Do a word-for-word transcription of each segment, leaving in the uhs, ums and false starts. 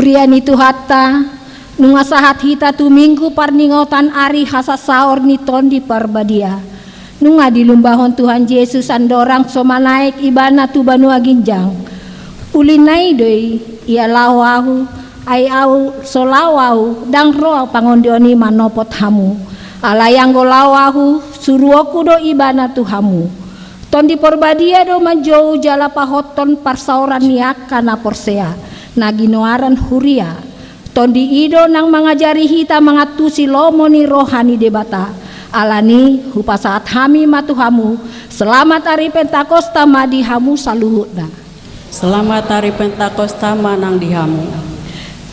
Ia ni Tuhanta, nunga sahat hita tu Minggu parningotan ari hasasaor ni Tondi Parbadia. Nunga dilumbahon Tuhan Jesus andorang so manaek Ibana tu banua ginjang. Uli na i do i, ia laho ahu, ai ahu so laho ahu, ndang ro pangondion i manopot hamu. Alai anggo laho ahu, suruonku do Ibana tu hamu. Tondi Parbadia do manjou jala pahothon parsaoran ni angka na porsea, na ginoaran huria. Tondi i do nang mangajari hita mangantusi lomo ni roha ni Debata. Alani, hupasahat hami ma tu hamu, selamat ari Pentakosta ma di hamu saluhutna. Selamat ari Pentakosta ma nang di hamu.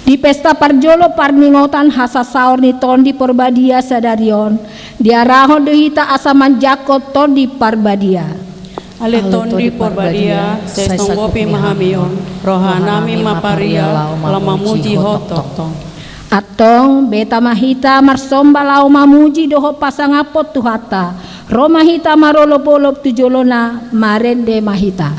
Di pesta parjolo parningotan hasasaor ni Tondi Parbadia sadari on, diarahon do hita asa manjangkon Tondi Parbadia. Ale Tondi Parbadia, sai sanggupi ma hami on, rohanami ma paria, laho mamuji Ho tongtong. Antong, beta ma hita marsomba laho mamuji dohot pasangaphon Tuhanta, ro ma hita marolopolop tu jolona, marende ma hita.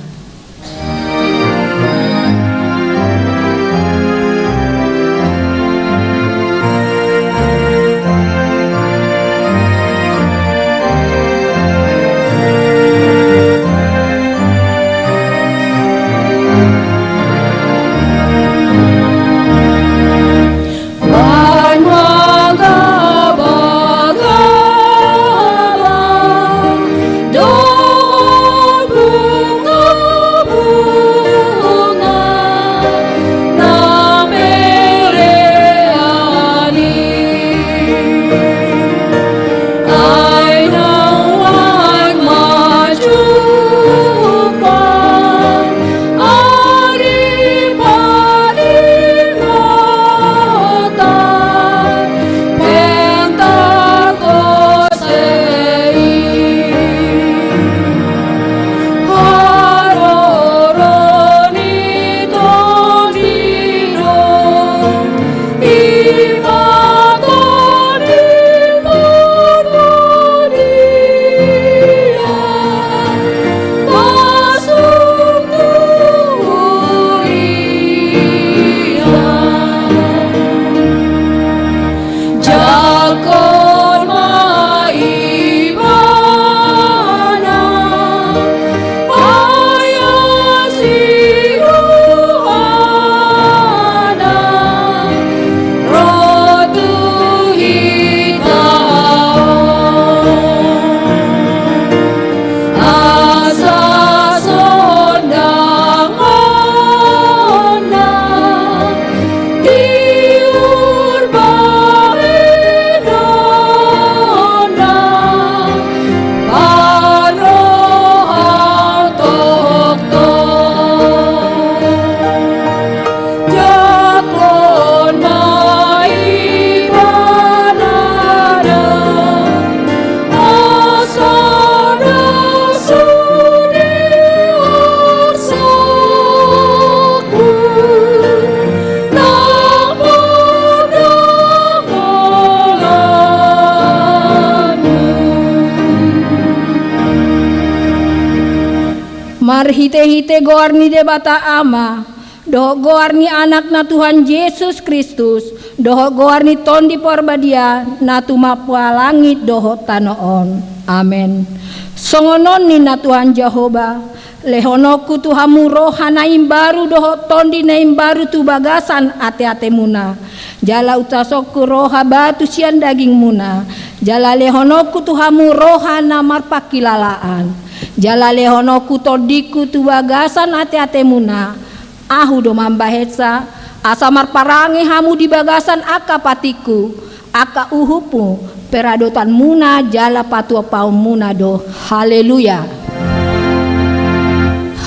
Marhitehite goar ni Debata Ama, dohot goar ni Anakna Tuhan Jesus Kristus, dohot goar ni Tondi Parbadia, na tumampa langit dohot tano on. Amen. Songon on ninna Tuhan Jahowa, lehononku tu hamu roha na imbaru dohot tondi na imbaru tu bagasan ateatemuna. Jala untashonku roha batu sian dagingmuna. Jala lehononku tu hamu roha na marpangkilalaan. Jala lehononku tondingku tu bagasan ateatemuna. Ahu do mambahensa, asa marparange hamu di bagasan angka patikku, angka uhummu, peradotanmuna jala patupaonmuna do. Haleluya.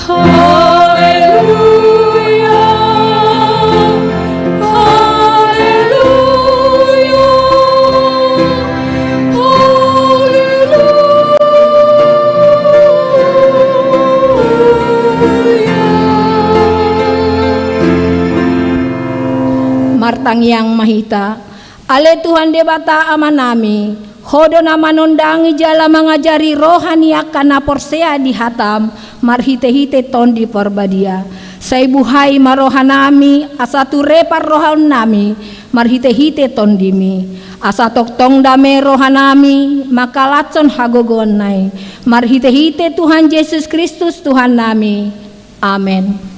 Haleluya. Haleluya. Martangiang ma hita. Ale Tuhan Debata Amanami, Ho do na manondangi jala mangajari roha ni angka na porsea di hatam marhitehite Tondi Parbadia. Sai buhai ma rohanami, asa ture parrohaonnami, marhite-hite Tondimi. Asa tongtong dame rohanami, mangkalashon hagogoonna i. Marhite-hite Tuhan Jesus Kristus, Tuhannami. Amen.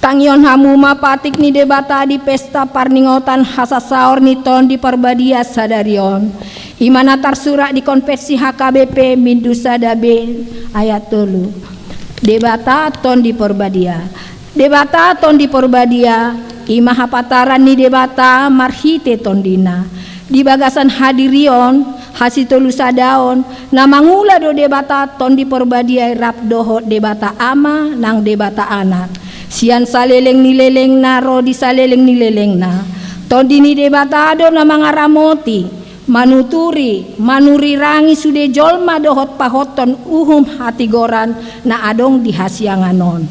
Tangihon hamu ma patik ni Debata di pesta parningotan hasasaor ni Tondi Parbadia sadari on. I ma na tarsurat di Konfessi H K B P bindu sada B ayat tolu. Debata Tondi Parbadia. Debata Tondi Parbadia, i ma hapataran ni Debata marhite Tondina. Di bagasan hadirion, hasitolusadaon, na mangula do Debata Tondi Parbadia i rap dohot Debata Ama nang Debata Anak. Sian saleleng ni lelengna ro di saleleng ni lelengna. Tondi ni Debata do na mangaramoti, manuturi, manurirangi sude jolma dohot pahothon uhum hatigoran na adong di hasiangan on.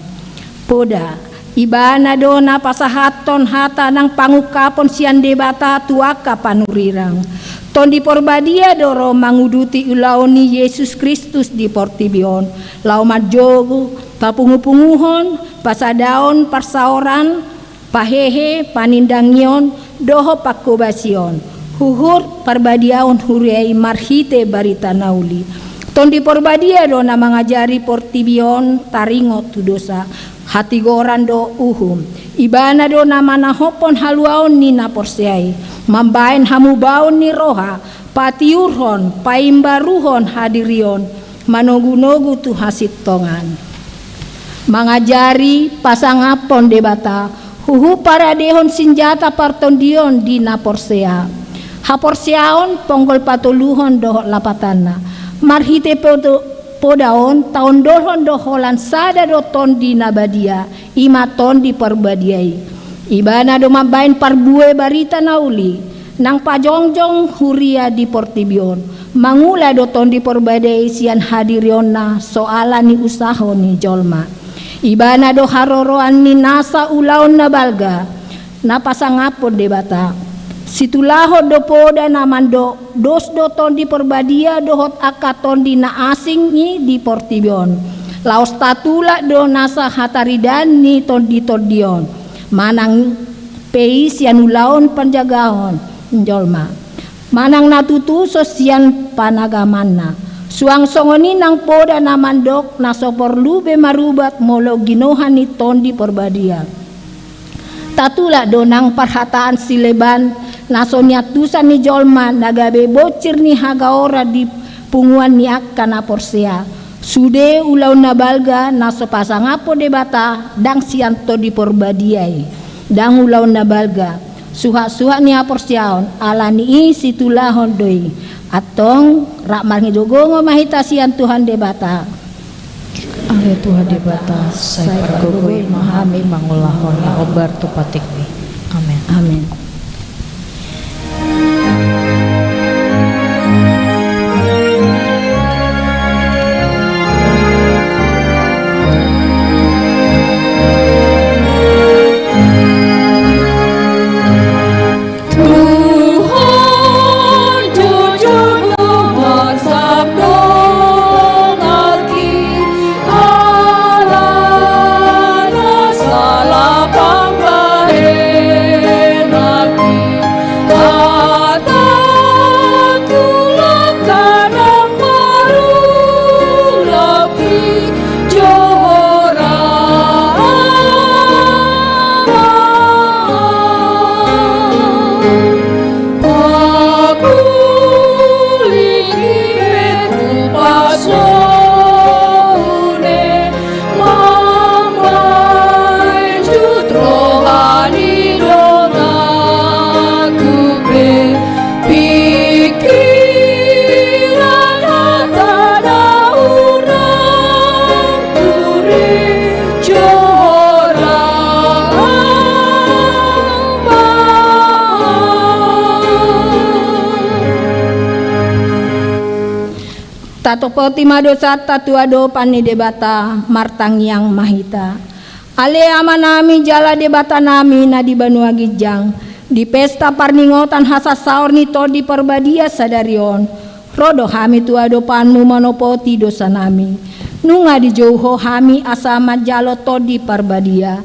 Poda, Ibana do na pasahathon hata nang pangungkapon sian Debata tu angka panurirang. Tondi Parbadia do ro manguduti ulaon ni Jesus Kristus di portibi on, laho manjogo, papungupunguhon, pasadaon, parsaoran, pahehe, panindangion, dohot pangkobasion, huhut parbadiaon huria i marhite barita na uli. Tondi Parbadia do na mangajari portibi on taringot tu dosa, hatigoran dohot uhum. Ibana do na manahophon haluaon ni na porsea i, mambahen hamubaon ni roha, patiurhon, paimbaruhon hadirion, manogunogu tu hasintongan. Mangajari pasangaphon Debata, huhut paradehon sinjata partondion di na porsea. Haporseaon ponggol patoluhon dohot lapatanna. Marhite podo-, poda on taondolhon do holan sada do Tondi na badia, i ma Tondi Parbadia i. Ibana do mambahen parbue barita na uli, nang pajongjong huria di portibi on. Mangula do Tondi Parbadia i sian hadirionna soal ni usaho ni jolma. Ibana do haroroan ni nasa ulaon na balga, na pasangaphon Debata. Situlahon do poda na mandok, dos do Tondi Parbadia dohot angka tondi na asing i di portibi on. Laos tatulak do nasa hataridaan ni tondi-tondi on. Manang pe i sian ulaon panjagaon jolma. Manang na tutuson sian panagamanna. Suang songon i nang poda na mandok na so porlu be marubat molo ginohan ni Tondi Parbadia. Tatulak do nang parhataan sileban na so niantusan ni jolma na gabe bonsir ni hagaoran di punguan ni angka na porsea. Sude ulaon na balga na so pasangaphon Debata ndang sian Tondi Parbadia i. Ndang ulaon na balga, suhatsuhat ni haporseaon, ala ni i situlahon do i. Antong, rap marhagogoon ma hita sian Tuhan Debata. Ale Tuhan Debata, sai pargogoi ma hami mangulahon na hombar tu patikmi. Amen. Amen. Tuhan, jujur do mansam donganki, alana salah pambahen. Topoti ma dosanta tu adopan ni Debata, martangiang ma hita. Ale Amanami jala Debatanami na di banua ginjang, di pesta parningotan hasasaor ni Tondi Parbadia sadari on, ro do hami tu adopanMu manopoti dosanami. Nunga dijou Ho hami asa manjalo Tondi Parbadia,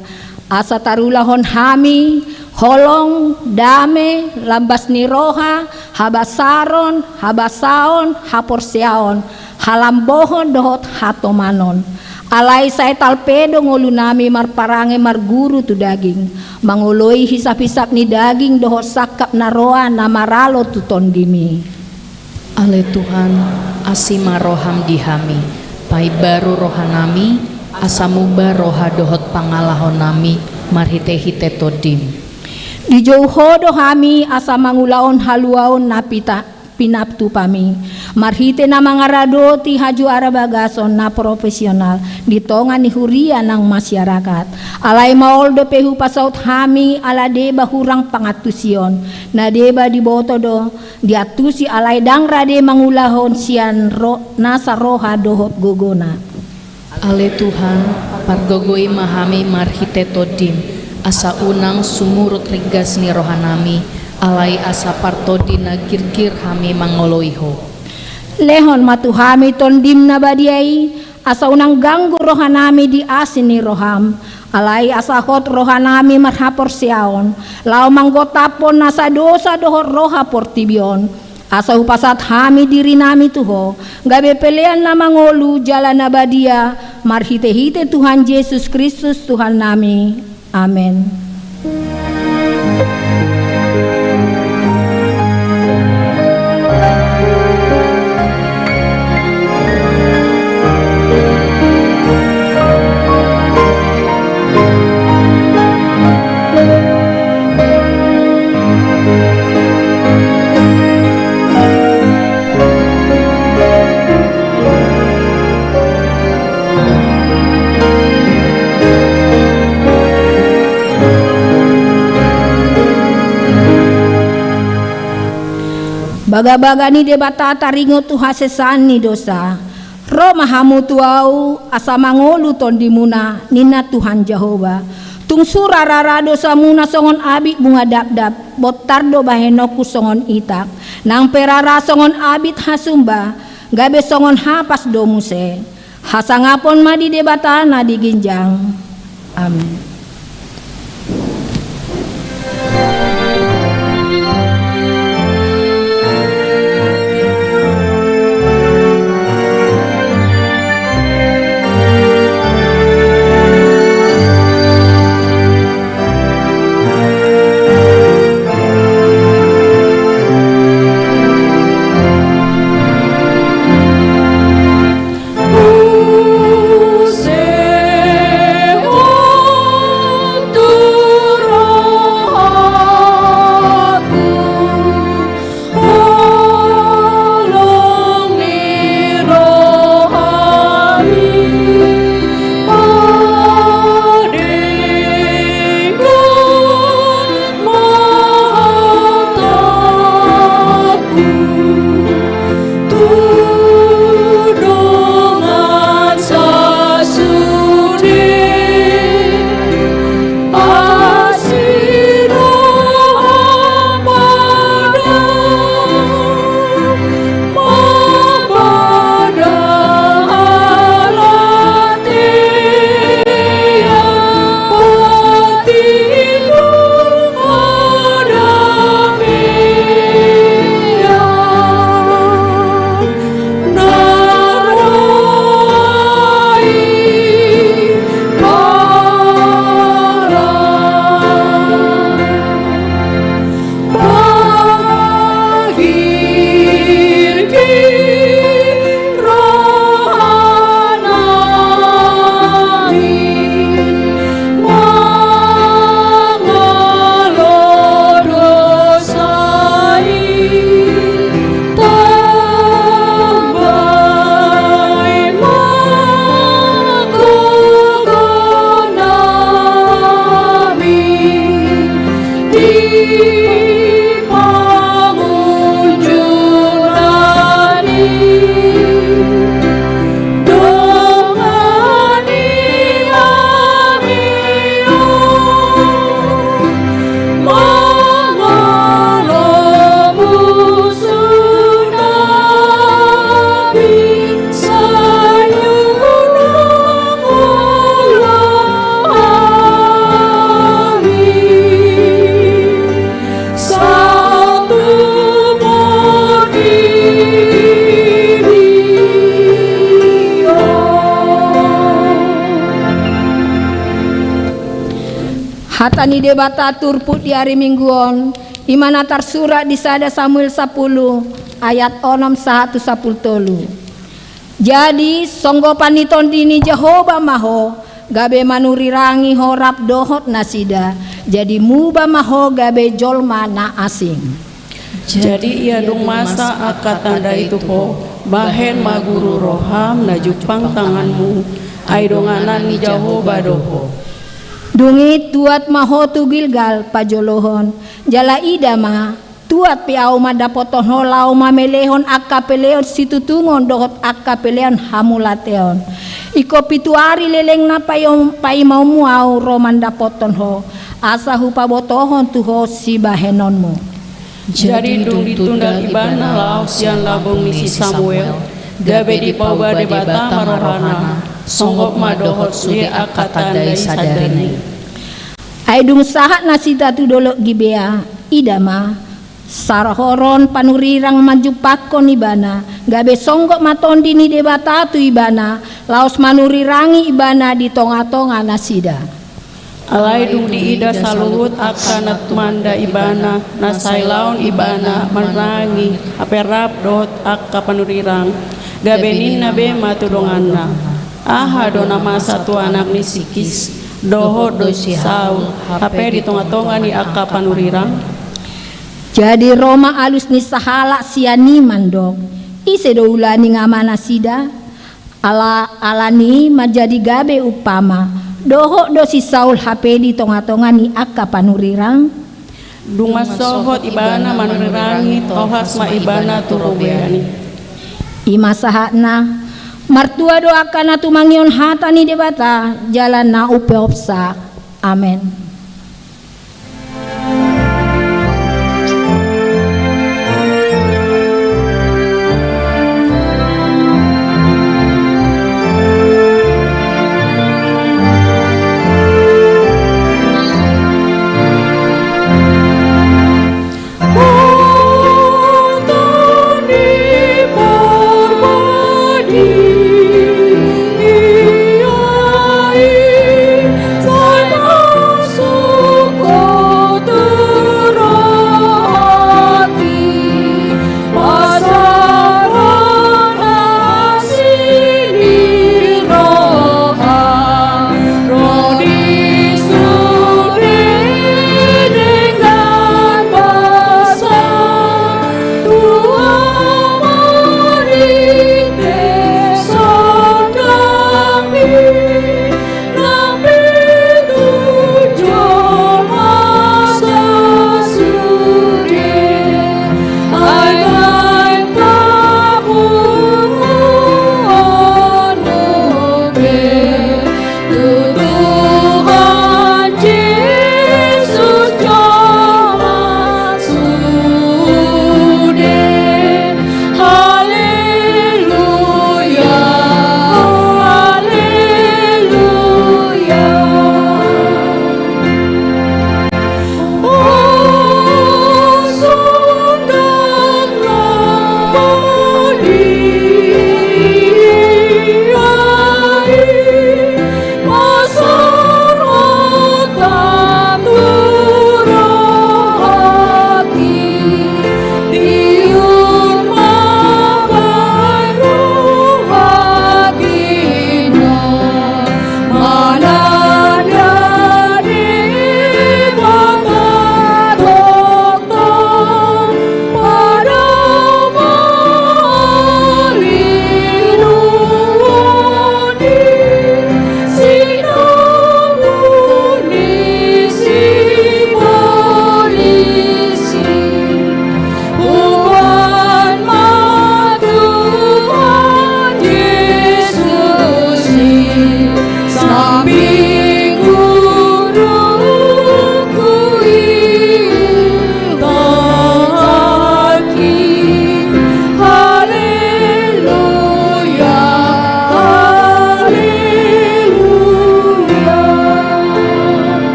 asa tarulahon hami holong, dame, lambas ni roha, habasaron, habasaon, haporseaon, halambohon dohot hatomanon. Alai sai talpe do ngolunami marparange marguru tu daging, mangoloi hisaphisap ni daging dohot sangkap na roa na maralo tu TondiMi. Ale Tuhan, asi ma rohaM di hami, paimbaru rohanami, asa muba roha dohot pangalahonami marhitehite TondiM. Dijou Ho do hami asa mangulahon haluaon na pita-, pinatupaMi, marhite na mangaradoti hajuara bagason na profesional di tonga ni huria nang masyarakat. Alai maol dope hupasaut hami ala deba hurang pangantusion, na deba diboto do diantusi alai ndang rade mangulahon sian ro-, nasa roha dohot gogona. Ale Tuhan, pargogoi ma hami marhite TondiM, asa unang sumurut ringgas ni rohanami, alai asa partondi na girgir hami mangoloi Ho. Lehon ma tu hami TondiM na badia i, asa unang ganggu rohanami di asi ni rohaM, alai asa hot rohanami marhaporseaon, laho manggotaphon nasa dosa dohot roha portibi on, asa hupasahat hami dirinami tu Ho, gabe pelean na mangolu jala na badia, marhitehite Tuhan Jesus Kristus Tuhannami. Amen. Bagabaga ni Debata taringot tu hasesaan ni dosa. Ro ma hamu tu Ahu, asa mangolu tondimuna, ninna Tuhan Jahowa. Tung sura rara dosamuna songon abit bunga dapdap, bontar do bahenonku songon itak. Nang pe rara songon abit hasumba, gabe songon hapas do muse. Hasangapon ma di Debata na di ginjang. Amen. Ni Debata turpuk di ari Minggu on, i ma na tarsurat di sada Samuel sampulu ayat onom sahat tu sampulu tolu. Jadi, songgopan ni Tondi ni Jahowa ma ho, gabe manurirangi ho rap dohot nasida, jadi muba ma ho gabe jolma na asing. Jadi ia dung masa angka tanda i tu ho, bahen ma guru roham na jumpang tanganmu, ai donganan ni Jahowa do ho. Dung i tuat ma ho tu Gilgal pajolohon, jala ida ma, tuat pe ahu mandapothon ho laho mamelehon angka peleon situtungon dohot angka peleon hamulateon. Ingkon pitu ari lelengna paimaonmu ahu ro mandapothon ho, asa hupabotohon tu ho sibahenonmu. Jadi dung ditundal ibana laho sian lambung ni si Samuel, gabe dipauba Debata ma rohana, songgop ma dohot sude angka tanda i sadari i. Ai dung sahat nasida tu dolok Gibea, ida ma, sarohoron panurirang manjumpangkon ibana, gabe songgop ma Tondi ni Debata tu ibana, laos manurirangi ibana di tongatonga nasida. Alai dung diida saluhut angka na tumanda ibana, na sai laon ibana manangi hape rap dohot angka panurirang, gabe ninna be ma tu donganna: Aha do na masa tu anak ni si Kis dohot do si Saul, hape di tongatonga ni angka panurirang? Jadi ro ma alus ni sahalak sian i mandok: Ise do ulaning ama nasida? Ala, ala ni i manjadi gabe umpama, dohot do si Saul hape di tongatonga ni angka panurirang? Dung mansohot ibana manurirangi, tolhas ma ibana tu robean i. I ma sahatna. Martua do angka na tumangihon hata ni Debata jala na umpeopsa. Amen.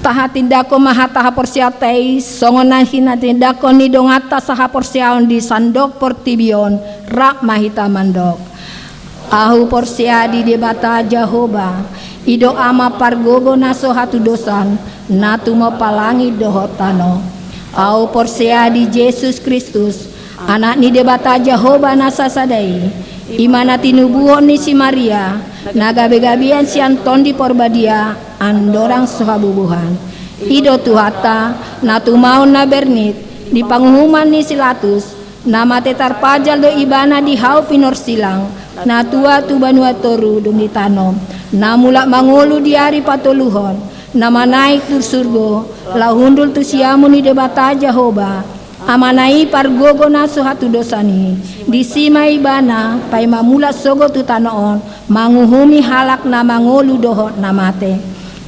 Tahatindangkon ma hata haporseaonta i songon na hinatindangkon ni donganta sahaporseaon di sandok portibi on. Rap ma hita mandok: Ahu porsea di Debata Jahowa, I do Ama pargogo na so hatudosan, na tumompa langit dohot tano. Ahu porsea di Jesus Kristus, Anak ni Debata Jahowa na sasada i, i ma na tinubuhon ni si Maria, na gabegabean sian Tondi Porbadia, andorang so habubuhan. I do Tuhanta, na tumaon na bernit, di panguhuman ni si Latus, na mate tarpajal do ibana di hau pinorsilang, na tua tu banua toru dung ditanom, na mulak mangolu di ari patoluhon, na manaek tu surgo, laho hundul tu siamun ni Debata Jahowa, Amana i pargogo na so hatudosan i, disi ma ibana paima mulak sogot tu tano on, manguhumi halak na mangolu dohot na mate.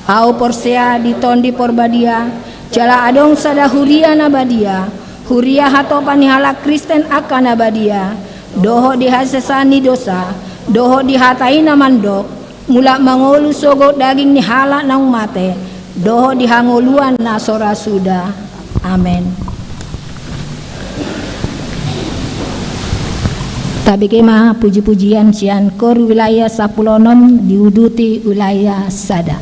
Ahu porsea di Tondi Porbadia, jala adong sada huria na badia, huria hatopan ni halak Kristen angka na badia, dohot di hasesaan ni dosa, dohot di hata i na mandok, mulak mangolu sogot daging ni halak naung mate, dohot di hangoluan na so ra suda. Amen. Tabege ma puji-pujian sian Koor Wilayah sampulu onom, diuduti Wilayah sada.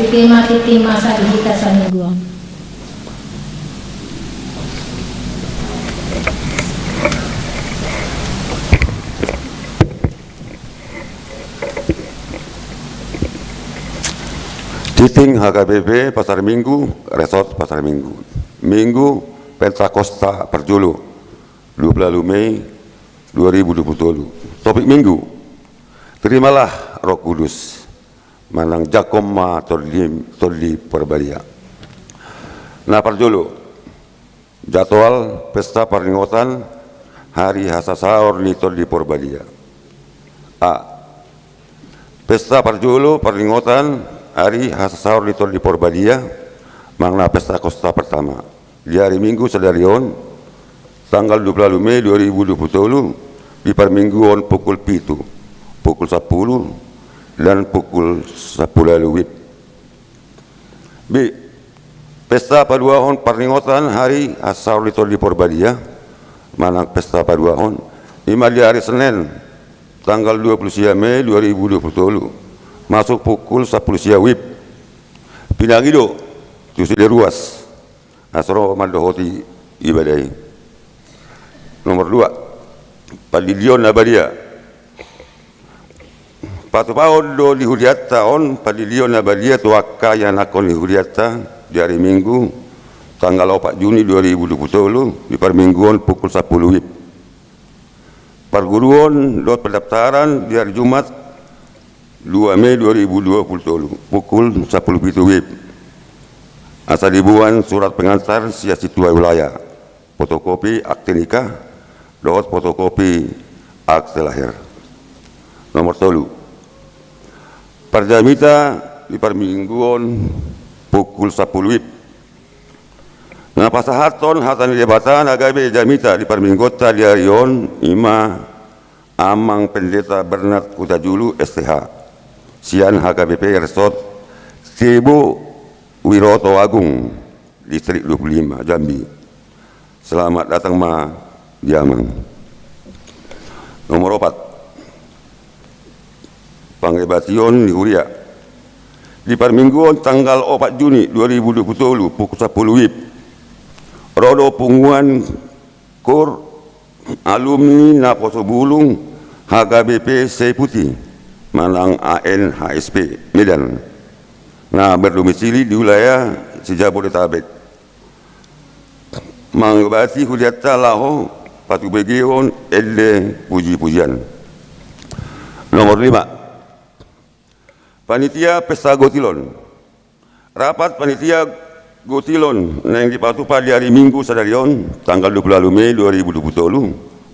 Tema, tema sa di hita saminggu on. Tingting H K B P Pasar Minggu, Resort Pasar Minggu. Minggu Pentakosta parjolo, dua puluh ualu Mei dua ribu dua puluh tolu. Topik minggu: Terimalah Roh Kudus. Manang jangkon ma Tondi, Tondi Porbadia. Na parjolo, jadwal pesta parningotan hari hasasaor ni Tondi Porbadia. A. Pesta parjolo parningotan hari hasasaor ni Tondi Porbadia, manang na Pentakosta pertama, di hari Minggu sadari on, tanggal dua puluh ualu Mei dua ribu dua puluh tolu, di parmingguon pukul pitu, pukul sampulu, dan pukul sampulu ualu WIB. B. Pesta paduahon parningotan hari hasasaor ni Tondi Porbadia, manang pesta paduahon, i ma di hari Senen, tanggal dua puluh sia Mei dua ribu dua puluh tolu, masuk pukul sampulu sia WIB. Pinangido tu sude ruas, asa ro mandohoti ibadah i. Nomor dua, Pandilion na Badia. Patupaon do di huria ta on Pandilion na Badia tu angka ianakhon ni huria ta di hari Minggu, tanggal opat Juni dua ribu dua puluh tolu, di parmingguon pukul sampulu WIB. Parguruon dohot pendaftaran di hari Jumat, dua Mei dua ribu dua puluh tolu, pukul sampulu pitu WIB. Asa diboan surat pengantar sian situa wilayah, fotokopi akte nikah, dohot fotokopi akte lahir. Nomor tolu, parjamita di parmingguon pukul sampulu WIB. Na pasahathon hata ni Debata na gabe jamita di parmingguonta di ari on, i ma Amang Pendeta Bernard Hutajulu, S T H, sian H K B P Resort Tebo Wiroto Agung, Distrik dua puluh lima, Jambi. Selamat datang ma di Amang. Nomor opat, pangebation ni huria. Di parmingguon tanggal opat Juni dua ribu dua puluh tolu, pukul sampulu WIB, ro do punguan Kor Alumni Naposo Bulung H K B P Seiputi, manang A N H S P, Medan, na berdomisili di wilayah se-Jabodetabek, mangebati hurianta laho patubegeon ende puji-pujian. Nomor lima, panitia pesta gotilon. Rapat panitia gotilon naeng dipatupa di ari Minggu sadari on, tanggal dua puluh ualu Mei dua ribu dua puluh tolu,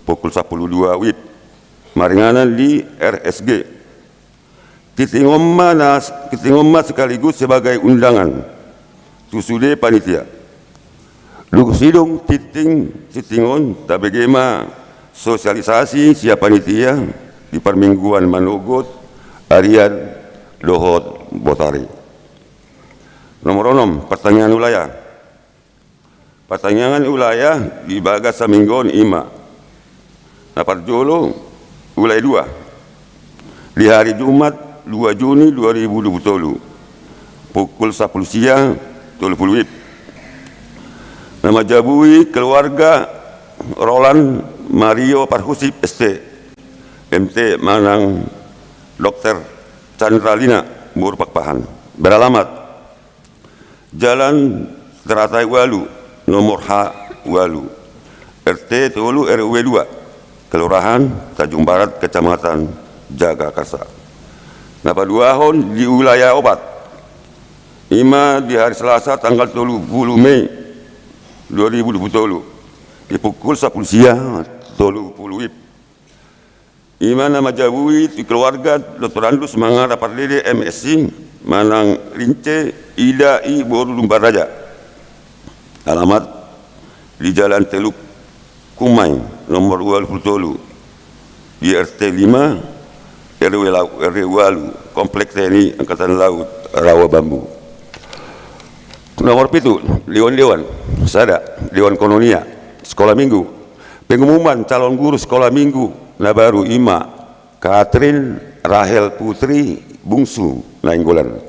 pukul sampulu dua WIB, maringanan di R S G. Tingting on ma na, tingting on ma sekaligus sebagai undangan tu sude panitia. Dung sidung tingting, tingting on, tabege ma sosialisasi sian panitia di parmingguan manogot, arian dohot botari. Nomor onom, partangiangan wilayah. Partangiangan wilayah di bagas saminggu on i ma: Na parjolo, wilayah dua, di hari Jumat dua Juni dua ribu dua puluh tolu, pukul sampulu sia tolu pulu WIB. Na manjabui keluarga Roland Mario Parhusip, S T, M T, manang Dokter Chandra Lina, boru Pakpahan. Beralamat Jalan Teratai ualu, nomor H ualu, R T tolu R W dua, Kelurahan Tanjung Barat, Kecamatan Jagakarsa. Na paduahon di wilayah opat, i ma di hari Selasa tanggal tolu pulu Mei dua ribu dua pulu tolu, di pukul sampulu sia tolu pulu WIB. I ma na manjabui tu keluarga Doktorandus Mangara Pardede, M Si, manang Rince Ida I boru Lumban Raja. Alamat di Jalan Teluk Kumai, nomor ualu pulu tolu, di R T lima, R W lau-, R W ualu, Komplek T N I Angkatan Laut Rawa Bambu. Nomor pitu, dewan-dewan. Sada, Dewan Kononia Sekolah Minggu. Pengumuman calon guru sekolah minggu na baru i ma Katrin Rahel Putri Bungsu Nainggolan.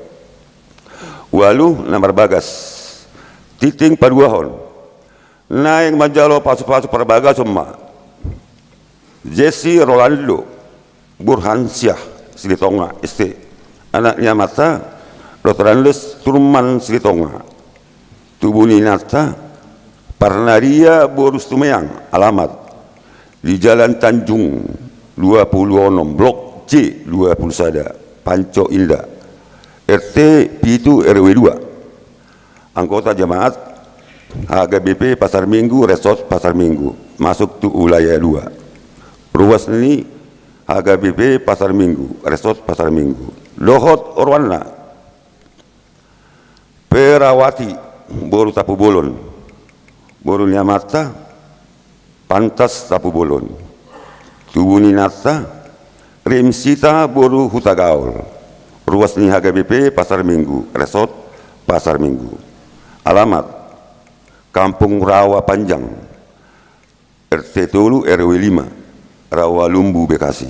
Ualu na marbagas. Tingting paduahon. Naeng manjalo pasupasu parbagason ma Jesse Rolando Burhansyah Silitonga S T, anak ni amanta Doktor Andes Turman Silitonga. Tubu ni inanta Parnaria boru Situmeang, alamat di Jalan Tanjung dua puluh onom, Blok C dua puluh sada, Panco Indah, R T pitu R W dua. Anggota jamaat H K B P Pasar Minggu, Resort Pasar Minggu, masuk tu wilayah dua. Ruas ni H K B P Pasar Minggu, Resort Pasar Minggu. Dohot oroanna. Perawati boru Tampubolon, boru ni amanta Pantas Tampubolon. Tubu ni inanta Rimsita boru Hutagaol. Ruas ni H K B P Pasar Minggu, Resort Pasar Minggu. Alamat Kampung Rawa Panjang, R T tolu R W lima, Rawa Lumbu, Bekasi.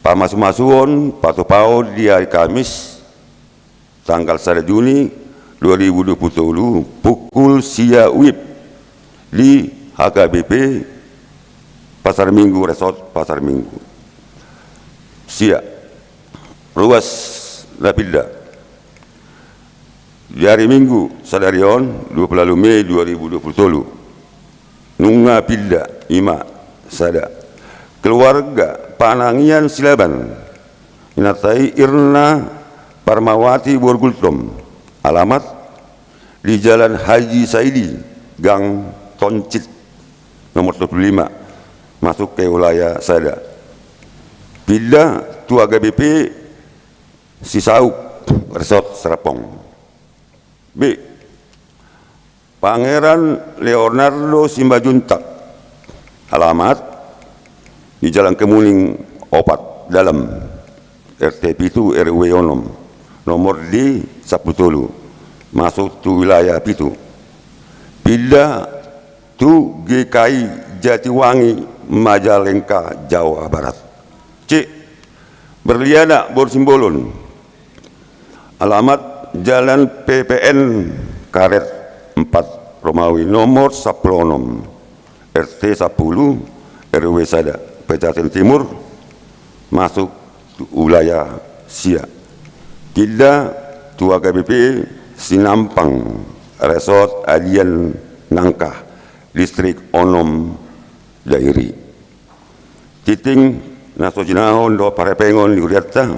Pamasumasuon patupaon di ari Kamis, tanggal sada Juni dua ribu dua puluh tolu, pukul sia WIB di H K B P Pasar Minggu, Resort Pasar Minggu. Sia. Ruas na pinda. Di ari Minggu sadari on, dua puluh ualu Mei dua ribu dua puluh tolu. Nunga pinda, ima sada. Keluarga Panangian Silaban. Inanta i Irna Parmawati boru Gultom. Alamat di Jalan Haji Saidi, Gang Toncit, nomor dua puluh lima, masuk ke wilayah sada. Pinda tu H K B P Sisauk, Resort Serpong. B. Pangeran Leonardo Simanjuntak. Alamat di Jalan Kemuning opat Dalam, R T pitu R W onom, nomor D sampulu tolu, masuk tu wilayah pitu. Pinda tu G K I Jatiwangi, Majalengka, Jawa Barat. C. Berliana boru Simbolon. Alamat Jalan P P N Karet empat Romawi, nomor sampulu onom, R T sampulu, R W sada, Pejaten Timur, masuk tu wilayah sia. Pinda tu H K B P Sinampang, Resort Adian Nangka, Distrik onom, Dairi. Tingting na so jinahon dohot parhepengon ni hurianta,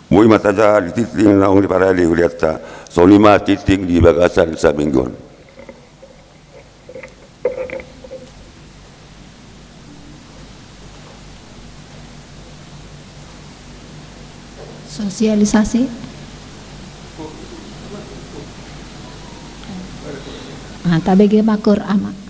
boi ma tajaha di tingting naung diparade hurianta. Songon i ma tingting di bagasan saminggu on. Sosialisasi. Ah, tabege ma, Ama.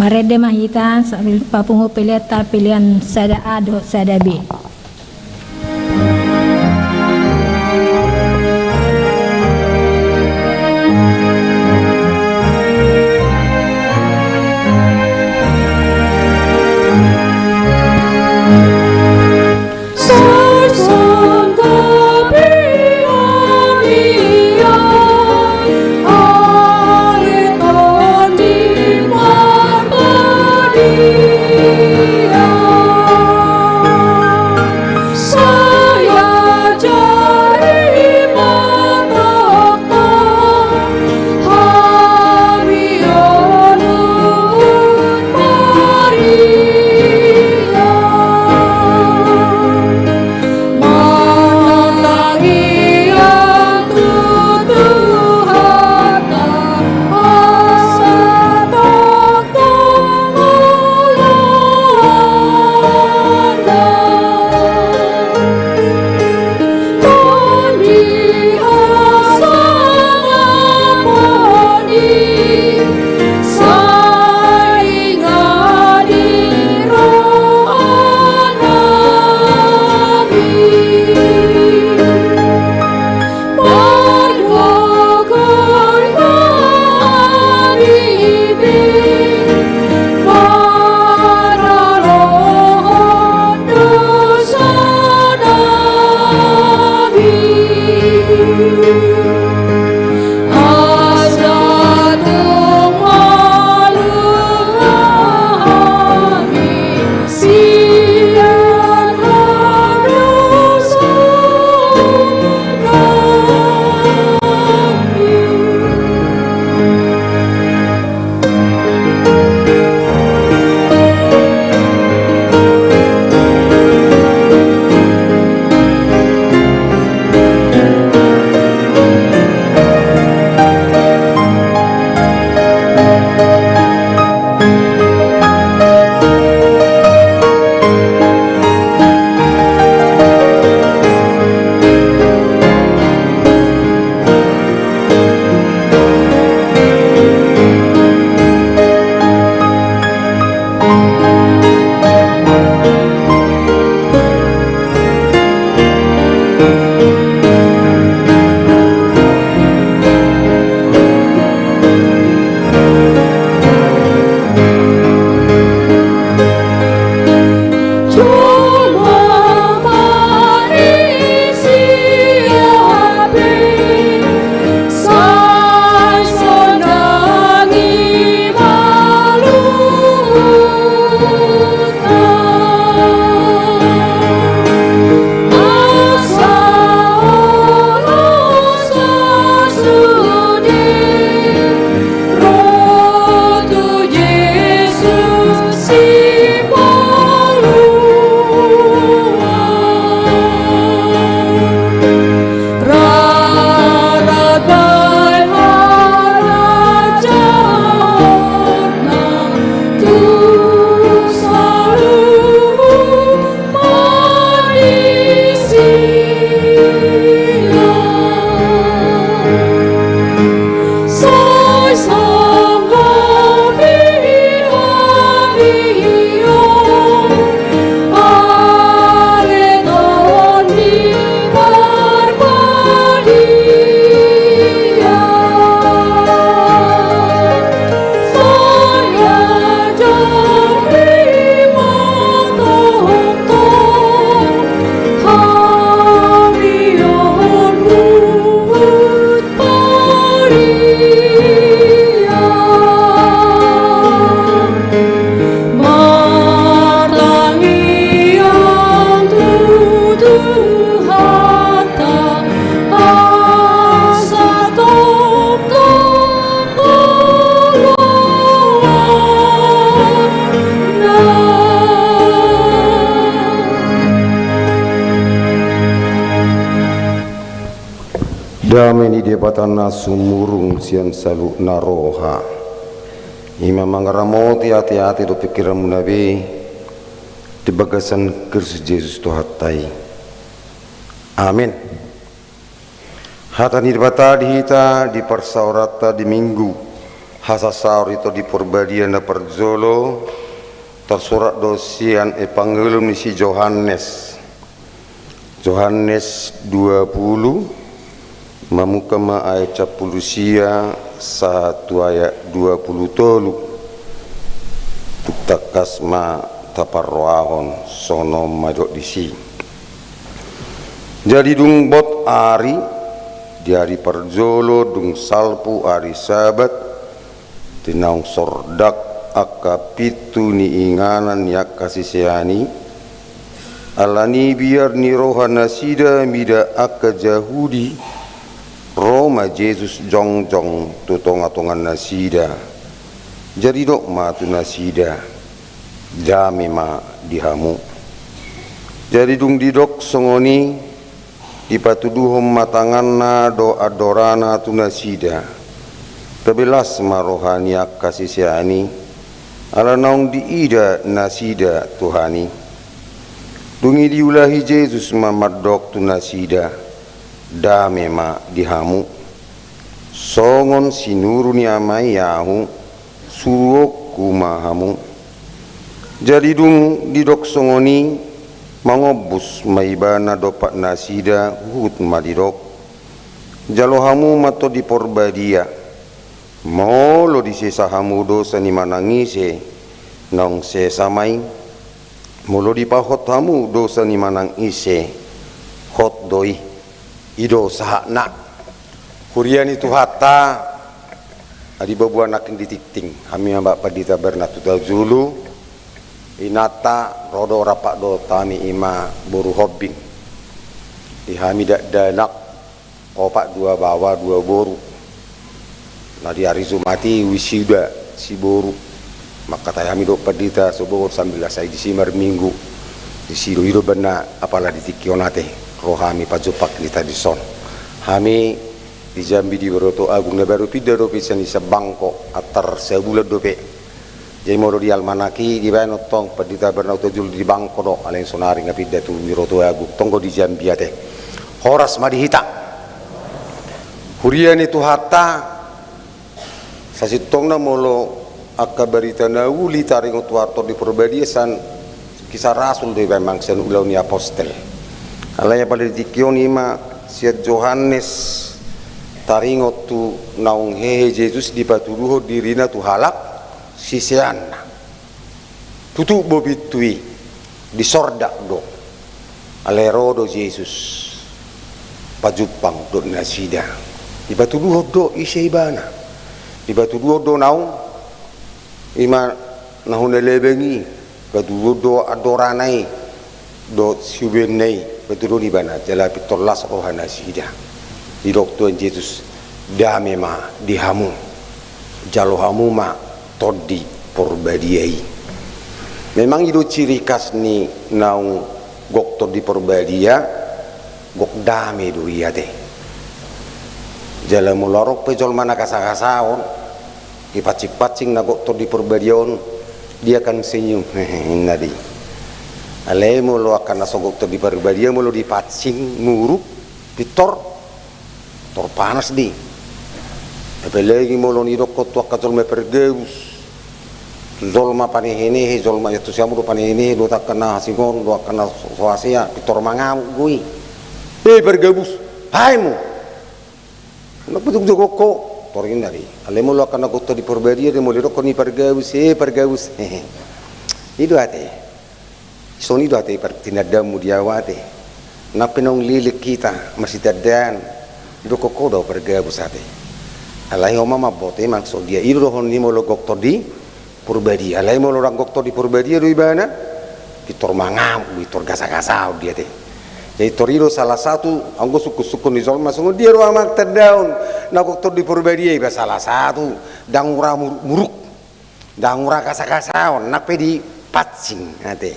Marende ma hita sambil papungu pelean ta, pelean sada A dohot sada B. Dame ni Debata na sumurung sian saluhutna roha, i ma mangaramoti ateate dohot pingkiranmuna be. Di bagasan Kristus Jesus Tuhanta i. Amen. Hata ni Debata di hita di parsaoranta di Minggu hasasaor di Tondi Parbadia na parjolo, tarsurat do sian Evangelium ni si Johannes. Johannes dua puluh, mamungka ma ayat sampulu sia sahat tu ayat dua puluh tolu. Tung tangkas ma taparrohahon, songon on ma didok disi. Jadi dung bot ari, di ari parjolo dung salpu ari Sabat, di naung sordak angka pintu ni inganan ni angka sisean i, alani biar ni roha nasida mida angka Jahudi, ro ma Jesus jongjong tu tongatonga nasida. Jadi didok ma tu nasida, dame ma di hamu. Jadi dung didok songon i, dipatuduhon ma tanganna dohot andorana tu nasida. Gabe las ma roha ni angka sisean i, ala naung diida nasida Tuhan i. Dung i diulahi Jesus ma mandok tu nasida, dame ma di hamu. Songon sinuru ni Ama i ahu, suruonku ma hamu. Jadi dung didok songon i, mangombus ma ibana dompak nasida, huhut ma didok, jalo hamu ma Tondi Parbadia. Molo disesa hamu dosa ni manang ise, naung sesa ma i. Molo dipahot hamu dosa ni manang ise, hot do i. I do sahatna. Huria ni Tuhanta, adi baba nangkin di tingting, hami ma Pandita Bernard Hutajulu, inanta, ro do rap dohot hami i ma boru Hombing. Di hami dakdanak, opat, dua baoa, dua boru. Na di ari Jumat i wisuda si boru. Mangkatai hami dohot pandita so boru sambil sai disi marminggu. Disi do, i do umbahen na apala di tingki on ate, ro hami pajumpang hita dison. Hami di Jambi di Broto Agung na baru pinda dope sian i, sabangko antar sabulan dope. Jadi molo di almanak i dibaen antong Pandita Bernard Hutajulu di Bangko do, alai sonari nga pinda tu Broto Agung, tonggo di Jambi ate. Horas ma di hita. Huria ni Tuhanta, sasintongna molo angka barita na uli taringot tu Tondi Parbadia sian Kisah Rasul do iba, memang sian Ulaon ni Apostel. Alai apala di tingki on i ma sian Johannes taringot tu naung hehe Jesus dipatuduhon dirina tu halak siseanna. Tutu bo pintu i, disordak do. Alai ro do Jesus pajumpang dohot nasida. Dipatuduhon do ise ibana. Dipatuduhon do naung i ma na hona labang i. Dipatuduhon do andorana i dohot siubeonna i, dipatuduhon ibana, jala pintor las roha nasida. Didok Tuhan Jesus, dame ma di hamu. Jalo hamu ma Tondi Parbadia i. Memang i do ciri khas ni naung gok Tondi Parbadia, gok dame do i ate. Jala molo adong pe jolma na gasagasahon, dipancingpancing na gok Tondi Parbadia on, dia akan senyum, hehe, inna do i. Alai molo angka na so gok Tondi Parbadia, molo dipancing muruk, pintor, pintor panas do i. Apalagi molo nidokkon tu angka jolma pargabus, tu jolma panehenehe, jolma, ia tu siamun do panehenehe dohot angka na hasingoton dohot angka na so hasea, pintor mangamuk do i. E pargabus, hae mu, na pajugjugkon ho, pintor inna do i. Alai molo angka na gok Tondi Parbadia do, molo didokkon i pargabus, e pargabus, hehe, i do ate. Songon i do ate partinandaanmu di ahu ate. Nang pe naung leleng hita masitandaan, didokkon ho do ahu pargabus ate. Alai ho ma mamboto, memang songon dia i do dohonon i molo gok Tondi Parbadia. Alai molo ndang gok Tondi Parbadia do ibana, pintor mangamuk do i, pintor gasagasahon do i ate. Jadi pintor i do salah satu, anggo sungkunsungkun ni jolma, songon dia do amang tandaon na gok Tondi Parbadia, iba salah satu ndang ura muruk-muruk. Ndang ura gasagasahon, nang pe dipancing ate.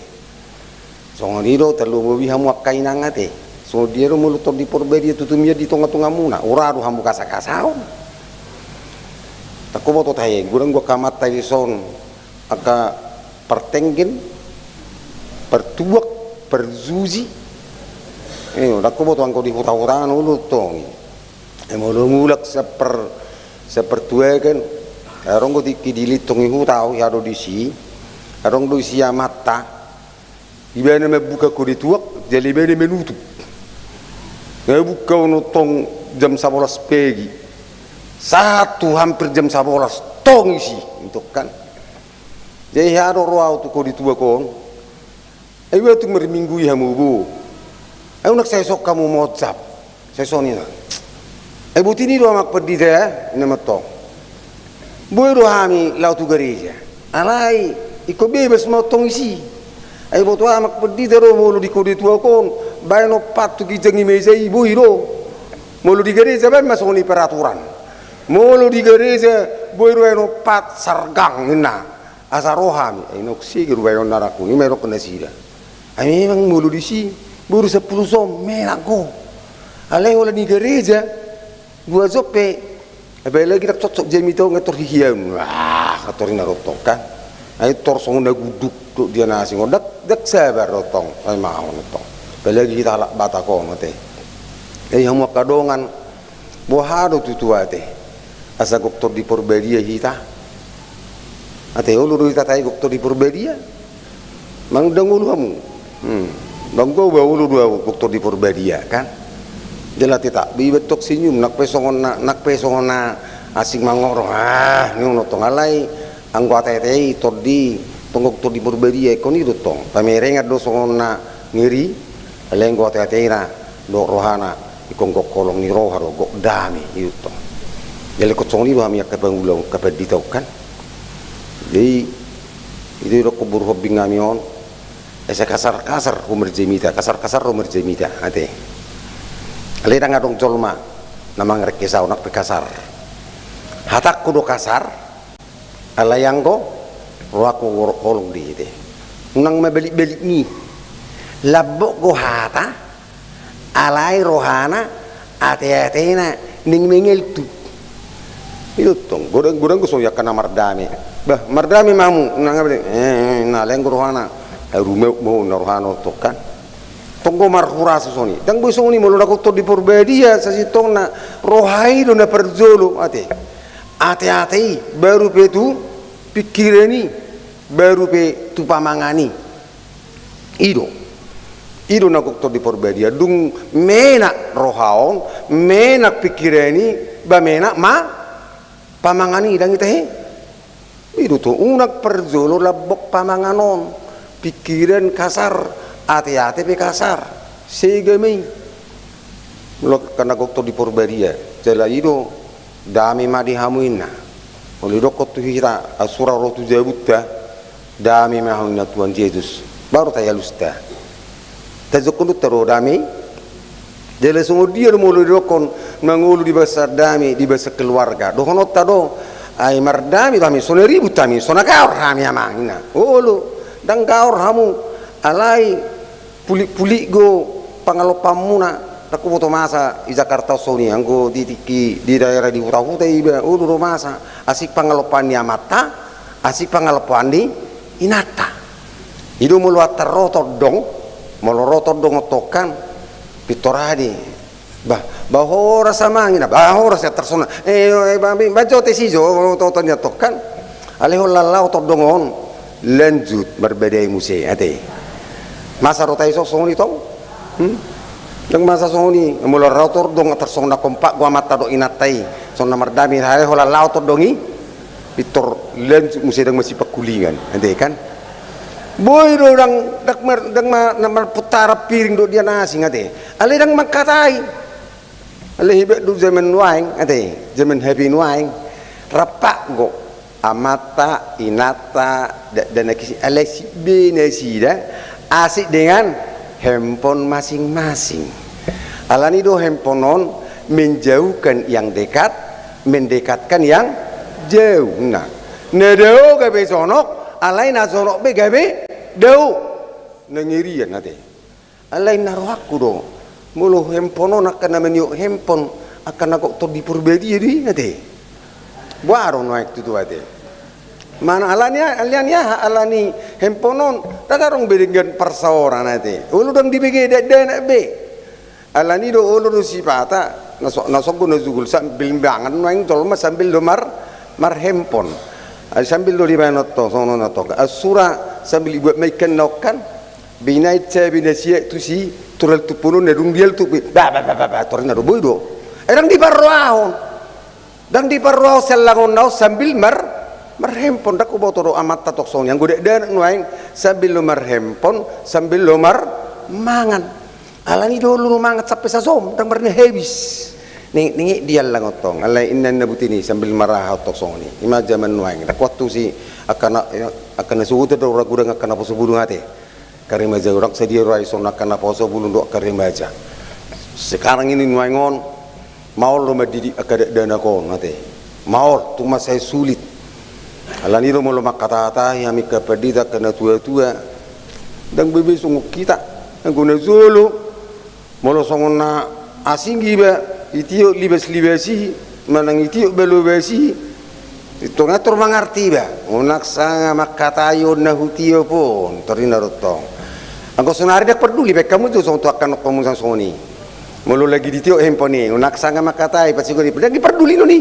Songon i do tarlumobi hamu angka inang ate. Songon dia do molo Tondi Parbadia tutu mian di tongatongamuna, ura do hamu gasagasahon. Ndang huboto tahe, godang do angka amanta dison, angka partenggen, partuak, parjuji. Io, ndang huboto anggo di huta-huta on olo tong i. E, molo mulak sian par, sian partuakan, adong do tingki dilintong i huta, au hea do disi. Adong do disi amanta. Ibana mambuka kode tuak, jala ibana manutup. Mambuka on tong jam sabolas pagi. Sahat tu hampir jam sabolas tong isi, intong kan. Jadi hea do ro au tu kode tuak on. Ai boi tung marminggu i hamu bo. Ai unang sai songon hamu mojap. Sai songon i na. Ai boti ni do amang pandita, ninna ma tong. Boi do hami laho tu gareja. Alai ingkon bebas ma tong isi. Ai boto amang pandita do molo di kode tuak on, baen ompat tu ginjang ni mesa i boi do. Molo di gareja baen ma songon i peraturan. Molo di gareja boi do baen ompat sargang ninna. Asa ro hami, ai naung sege do baenon na rangkung i, ma didok nasida. Ai memang molo disi, boru sampulu som, menak do. Alai holan di gareja, dua jom pe, apalagi ndang cocok jamita on, ngetor hihiaon. Wah, ngetor i na do tong kan. Ai tor songon na gunduk do dia na asing on, ndang, ndang sabar do tong, ai mahon tong. Apalagi hita halak Batak on, ate. Ai hamu angka dongan, boha do tutu ate? Asa gok Tondi Porbadia hita. Ate olo do hita tahe gok Tondi Porbadia? Manang ndang olo hamu? Hmm. Ndang, au ba olo do au gok Tondi Porbadia kan. Jala tetap be iba tong senyum, nang pe songon na, nang pe songon na asing mangoro. Ah, ninna tong, alai anggo ate-ate i Tondi, tong gok Tondi Porbadia, ingkon i do tong. Pamerengan do songon na ngeri, alai anggo ate-ate i na dohot rohana, ingkon gok holong ni roha do, gok dame, i do tong. Jala ingkon songon i do hami angka pangula on, angka pandita on kan. Jadi, i do didokkon boru hombing nami on, asa kasar-kasar ro marjamita, kasar-kasar ro marjamita, ate. Alai ndang adong jolma na mangareke au, nang pe kasar. Hatangku do kasar, alai anggo rohangku gok holong di hita i. Unang mabalik-balik ni. Lambok do hata, alai rohana, ate-atena naeng mangaltup. I do tong, godang-godang do songon i angka na mardame. Bah, mardame ma hamu, unang mabalik. Eh, eh, na, alai anggo rohana, eh, rumeuk ma na rohana tong kan. Tong do marhurasa songon i. Ndang boi songon i molo na gok Tondi Porbadia, sasintongna roha i do na parjolo, ate. Ate-ate i, baru pe tu pingkiran i, baru pe tu pamangan i. I do. I do na gok Tondi Porbadia. Dung menak roha on, menak pingkiran i, ba menak ma pamangan i, ndang i tahe. I do tong, unang parjolo lambok pamangan on, pingkiran kasar, ate-ate pe kasar, sega ma i. Molo angka na gok Tondi Porbadia, jala i do, dame ma di hamu ninna. Molo didokkon tu hita, asa sura ro tu jabunta, dame ma hamu ninna Tuhan Jesus, baru tahe alusta. Tajokkon do hita do dame i. Jala songon dia do molo didokkon mangolu di bagasan dame, di bagasan keluarga, dohononta do, ai mardame do hami, so na ribut hami, so na gaor hami amang, ninna. Olo, ndang gaor hamu, alai pulik-pulik do pangalompanmuna. Ndang huboto masa di Jakarta on songon i, anggo di tingki di daerah di huta-huta iba, olo do masa, asing pangalompan ni amanta, asing pangalompan ni inanta. I do molo antar ro tondong, molo ro tondong on tong kan, pintor aha di. Bah, bah horas amang, ninna, bah horas, antar songon na. Eh, eh, bah, bah, bah, jote si jo, oto-oto ninna tong kan. Alai holan laho tondong on, lanjut marbadai muse, ate. Masa do tahe songon i tong? Hmm? Ndang masa songon i, molo ro tondong antar songon na kompak do amanta dohot inanta i, songon na mardame, alai holan laho tondong i, pintor lanjut muse, ndang masipangkulingan, ate kan. Boi do ndang, ndang mar-, ndang ma-, na marpuntaran piring dohot dia na asing, ate. Alai ndang mangkatai. Alai hebat do zaman nuaeng, ate, zaman H P nuaeng. Rap do amanta, inanta, dakdanak i, alai sip be nasida, asik dengan handphone masing-masing. Alani do handphone on menjauhkan yang dekat, mendekatkan yang jauh. Nah, na dao gabe jonok, alai na jonok be gabe dao. Na ngerian, ate. Alai ninna rohangku do, molo handphone on angka na maniop handphone, angka na gok Tondi Porbadia do i, ate. Boha do nuaeng tutu, ate. Mana alani, alani aha, alani handphone on, ndang adong be denggan parsaoran ate. Olo ndang dibege dakdanak be. Alani do olo do sipata, na so, na sogot na jugul sambil mangan nuaeng jolma sambil do mar, mar handphone. Ai sambil do dibaen on tong, songon on tong. Asura sambil dibuat ma ikan na ongkan, binaen cabe na siak tusi, tural tumpun on na dung dial tupi. Ba, ba, ba, ba, ba, torina do boi do. Ai ndang diparrohahon. Ndang diparrohahon siallangonna on sambil mar, mar handphone, ndang huboto do amanta tong songon i. Anggo dakdanak nuaeng sambil do mar handphone, sambil do mar mangan. Alani do olo do mangan sampe sajom, ndang pernah habis. Ning, ningi diallang on tong, alai inna na buti ni sambil maraha on tong songon i. Ima jaman nuaeng, ndang huantusi angka na, angka na sogot do ragu ndang angka na poso bulung ate. Angka remaja, ndang sadia do ai songon angka na poso bulung dohot angka remaja. Sekarang ini nuaeng on, maol do mandidik angka dakdanak on ate. Maol, tung mansai sulit. Alani do molo mangkatahatahi hami angka pandita, angka na tuatua, ndang be be songon hita. Anggo na jolo, molo songon na asing iba, itiop libas-libas i, manang itiop balobas i, tor nga tor mangarti iba. Unang sanga mangkatai on na hutiop on, torina do tong. Anggo saonari ndang parduli baen hamu jo songon tu angka anakkonmu songon i. Molo lagi ditiop handphone i, unang sanga mangkatai, pasigoni, ndang diparduli non i.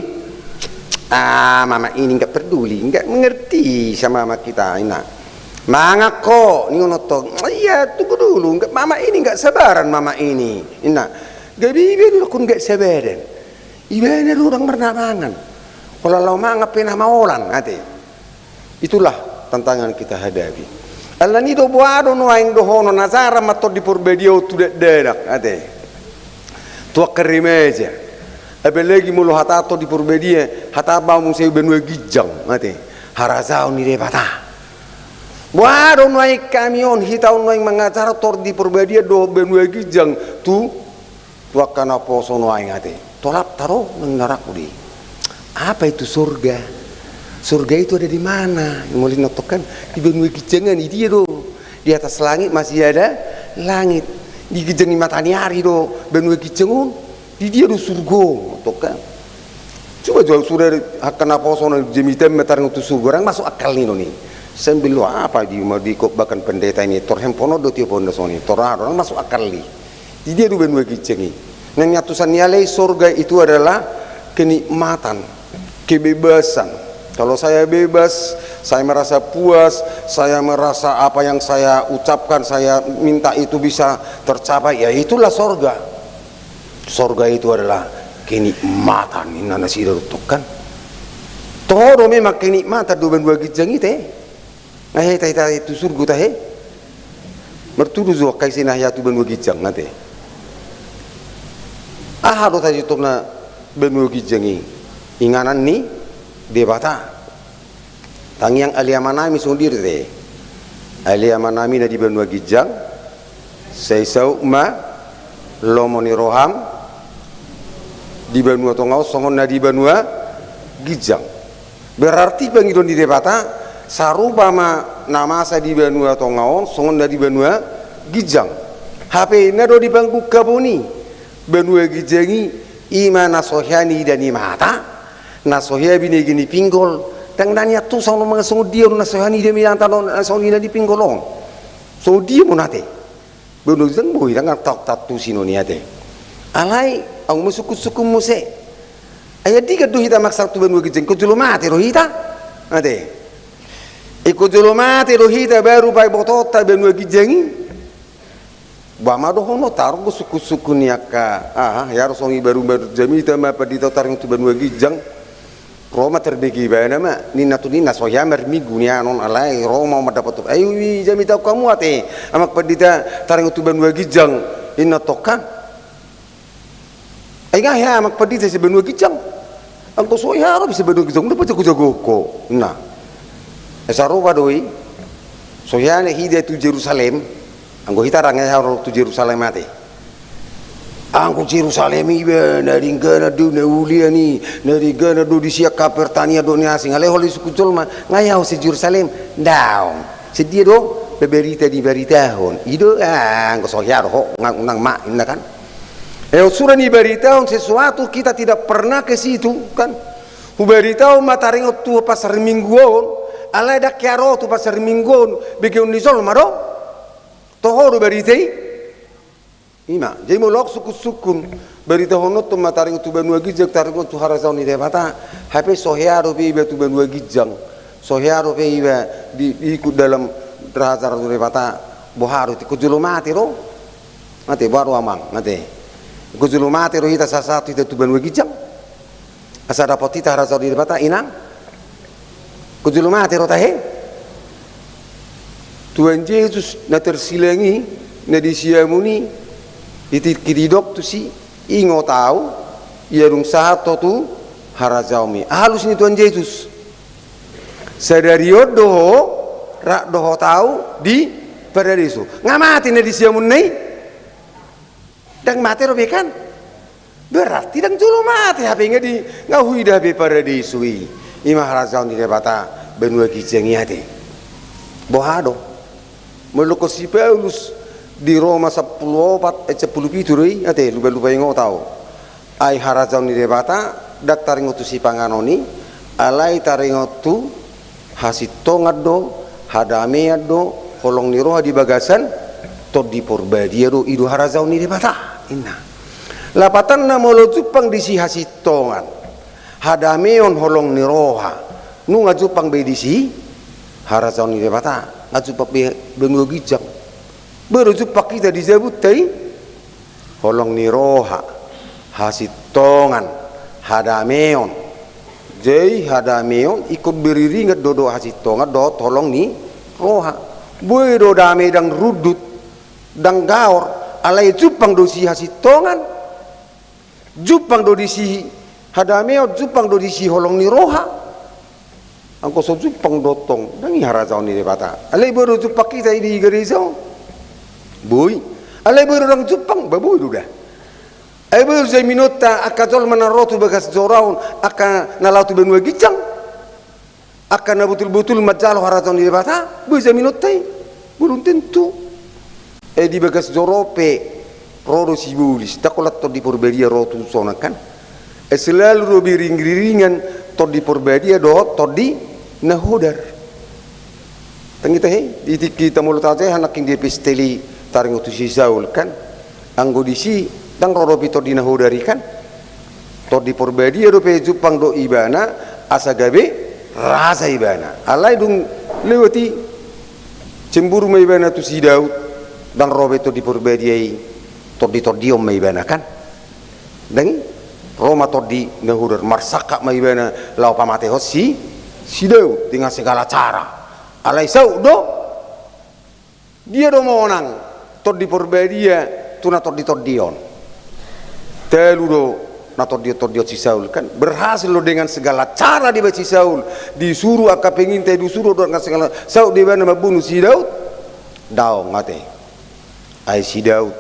Ah, mama ini nggak perduli, nggak mengerti sama mama kita, ina. Mangan ho, ningon on tong. Iya, tunggu dulu, nggak, mama ini nggak sabaran, mama ini, ina. Gabe iba do nakun nggak sabaran. Ibana do ndang pernah mangan. Pola laho mangan pe na maolan ate. Itulah tantangan kita hadapi. Alani do boha do nuaeng dohonon, ajaran ma Tondi Porbadia on tu dakdanak ate. Tu angka remaja. Apalagi molo hata Tondi Porbadia, hata ma muse banua ginjang ate. Harajaon ni Debata. Boha do nuaeng hami on, hita on nuaeng mangajar Tondi Porbadia dohot banua ginjang tu tu angka na poso nuaeng ate. Tolapta do nang na rangku di. Apa itu surga? Surga itu ada di mana? Molo ninna tong kan, di banua ginjang an, di dia do? Di atas langit masih ada langit. Di ginjang ni mataniari do banua ginjang on. Di dia do surgo tong kan? Coba jo sude angka na poso na jamita ma taringot tu surgo, ndang masuk akal ninna i. Sambil lo apa di, di khotbahkan pendeta ini, tor handphone on do tioponna songon i, tor aha do, ndang masuk akal i. Di dia do banua ginjang i? Nang niantusan ni ale i, sorga itu adalah kenikmatan, kebebasan. Kalau saya bebas, saya merasa puas, saya merasa apa yang saya ucapkan, saya minta itu bisa tercapai, ya itulah sorga. Sorga itu adalah kenikmatan, ninna nasida do tong kan. Toho do memang kenikmatan do banua ginjang i te. Nga hea hita, hita tu surgo tahe? Martudu jo angka isi na hea tu banua ginjang ate. Aha do tadintonna banua ginjang i? Inganan ni Debata. Tangiang ale amanami songon dia do te. Ale amanami na di banua ginjang, sai saut ma lomo ni roham di banua tonga on songon na di banua ginjang. Berarti pangidoan ni Debata, sarupa ma na masa di banua tonga on songon na di banua ginjang. Hape na do di panggungkapon i, banua ginjang i, ima na so hea niida ni mata, na so hea binege ni pinggol. Ndang na niantusan on manang songon dia do na so hea niida ni mata, na songon i na di pinggol on. Songon dia ma on ate. Banua ginjang boi, ndang taok tantu sinon i ate. Alai ahu ma sungkun-sungkun muse. Ai andigan do hita mansai tu banua ginjang, ingkon jolo mate do hita ate. Ingkon jolo mate do hita baru pabotoonta banua ginjang i. Boha ma dohononta, ro do sungkun-sungkun ni angka aha, ya ro songon i baru, baru jamita ma pandita taringot tu banua ginjang. Ro ma tarbege ibana ma, ninna tu ninna so hea marminggu nian on, alai ro ma on mandapot, ai ui jamita hamu ate, amang pandita taringot tu banua ginjang, ninna tong kan. Ai nga hea amang pandita sian banua ginjang? Anggo so hea ro sian banua ginjang, unang pajago-jagohon ho, ninna. Ai sarupa do i, so hea niida tu Jerusalem, anggo hita ndang hea ro tu Jerusalem ate. Anggo Jerusalem iba na dengganan do na ulian i, na dengganan do disi angka pertanian dohot na asing. Alai holan disungkun jolma, nga hea ho sian Jerusalem? Daong. Sian dia do? Babarita dibaritahon. I do, ah, anggo so hea do ho, unang, unang ma, ninna kan. Eh, sudah dibaritahon sesuatu kita tidak pernah ke situ kan. Hubaritahon ma taringot tu pasar minggu on, Alai ndang hea ro tu pasar Minggu on begeon ni jolma do. Toho do barita i. Ima, jadi molo ahu sungkun-sungkun, baritahononhon ma taringot tu banua ginjang, taringot tu harajaon ni Debata, hape so hea dope iba tu banua ginjang, so hea dope iba di, di ikut dalam harajaon ni Debata, boha do, tingkos jolo mate do. Ate, boha do amang, ate. Tingkos jolo mate do hita sahat-sahat hita tu banua ginjang. Asa dapot hita harajaon ni Debata, inang. Tingkos jolo mate do tahe. Tuhan Jesus na tersilang i, na di siamun i, di tingki didok tusi, ingot ahu, ia dung sahat ho tu harajaonmi. Alus ni Tuhan Jesus. Sadari on do ho, rap dohot ahu di paradiso. Nga mate na di siamunna i? Ndang mate dope kan? Berarti ndang jolo mate hape, nga di, nga huida hape paradiso i. Ima harajaon ni Debata, banua ginjang i ate. Boha do? Molo dokkon si Paulus di Roma sampulu opat, eh, sampulu pitu do i, ate, lupa-lupa ingot ahu. Ai harajaon ni Debata, ndang taringot tu sipanganon i, alai taringot tu hasintongan do, hadameon do, holong ni roha di bagasan Tondi Porbadia do, i do harajaon ni Debata, inna. Lapatanna molo jumpang disi hasintongan, hadameon, holong ni roha, nunga jumpang be disi harajaon ni Debata, nga jumpang be banua ginjang. Boi do jumpang hita di jabunta i. Holong ni roha, hasintongan, hadameon. Jadi hadameon ingkon beriringan do dohot hasintongan dohot holong ni roha. Boi do dame ndang rundut, ndang gaor, alai jumpang do disi hasintongan. Jumpang do disi hadameon, jumpang do disi holong ni roha. Anggo so jumpang do tong, ndang i harajaon ni Debata. Alai boi do jumpang hita i di gareja on? Boi. Alai boi do ndang jumpang? Ba boi do da. Ai boi do jaminonta angka jolma na ro tu bagas joro on, angka na laho tu banua ginjang, angka na botul-botul manjalo harajaon ni Debata, boi jaminonta i? Belum tentu. Eh, di bagas joro pe ro do sibolis, ndang holan Tondi Porbadia ro tu son an kan. Eh, selalu do beriring-iringan Tondi Porbadia dohot tondi na hodar. Ndang i tahe, di tingki hita molo tajaha nangkin di epistel i taringot tu si Saul kan. Anggo disi ndang ro dope tondi na hodar i kan. Tondi Porbadia dope jumpang dohot ibana, asa gabe raja ibana. Alai dung lewat i, cemburu ma ibana tu si Daud, ndang ro be Tondi Porbadia i, tondi-tondion ma ibana kan. Ndang i, ro ma tondi na hodar, marsangkap ma ibana laho pamatehon si, si Daud dengan segala cara. Alai saut do. Dia do monang Tondi Porbadia tu na tondi-tondion? Talu do na tondi-tondion si Saul kan. Berhasil do dengan segala cara dibaen si Saul, disuru angka pengintai, disuru do dengan segala, saut do ibana mambunu si Daud? Daong ate. Ai si Daud,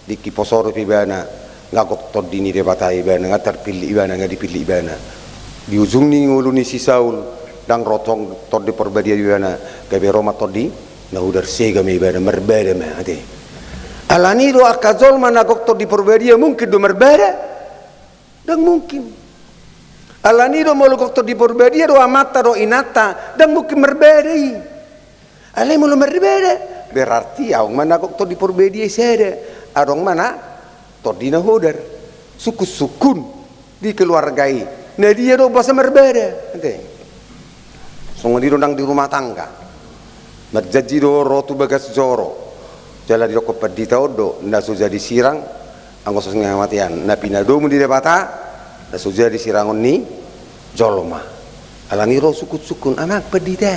tingki poso dope ibana, nga gok tondi ni Debata ibana, nga tarpillit ibana, nga dipillit ibana. Di ujung ni ngolu ni si Saul, ndang ro tong Tondi Porbadia ibana, gabe ro ma tondi na hodar, sega ma ibana, marbada ma ate. Alani do angka jolma na gok Tondi Porbadia mungkin do marbada? Ndang mungkin. Alani do molo gok Tondi Porbadia do amanta dohot inanta, ndang mungkin marbada i. Alai molo marbada, berarti adong ma na gok Tondi Porbadia i sada, adong ma na tondi na hodar. Sungkun-sungkun di keluarga i, na dia do umbahen marbada ate. Songon i do ndang di rumah tangga. Marjanji do ro tu bagas joro, jala didokkon pandita on do, na so jadi sirang, anggo so songon i hamatean, na pinadomu ni Debata, na so jadi sirangon ni jolma. Alani ro sungkun-sungkun, amang pandita,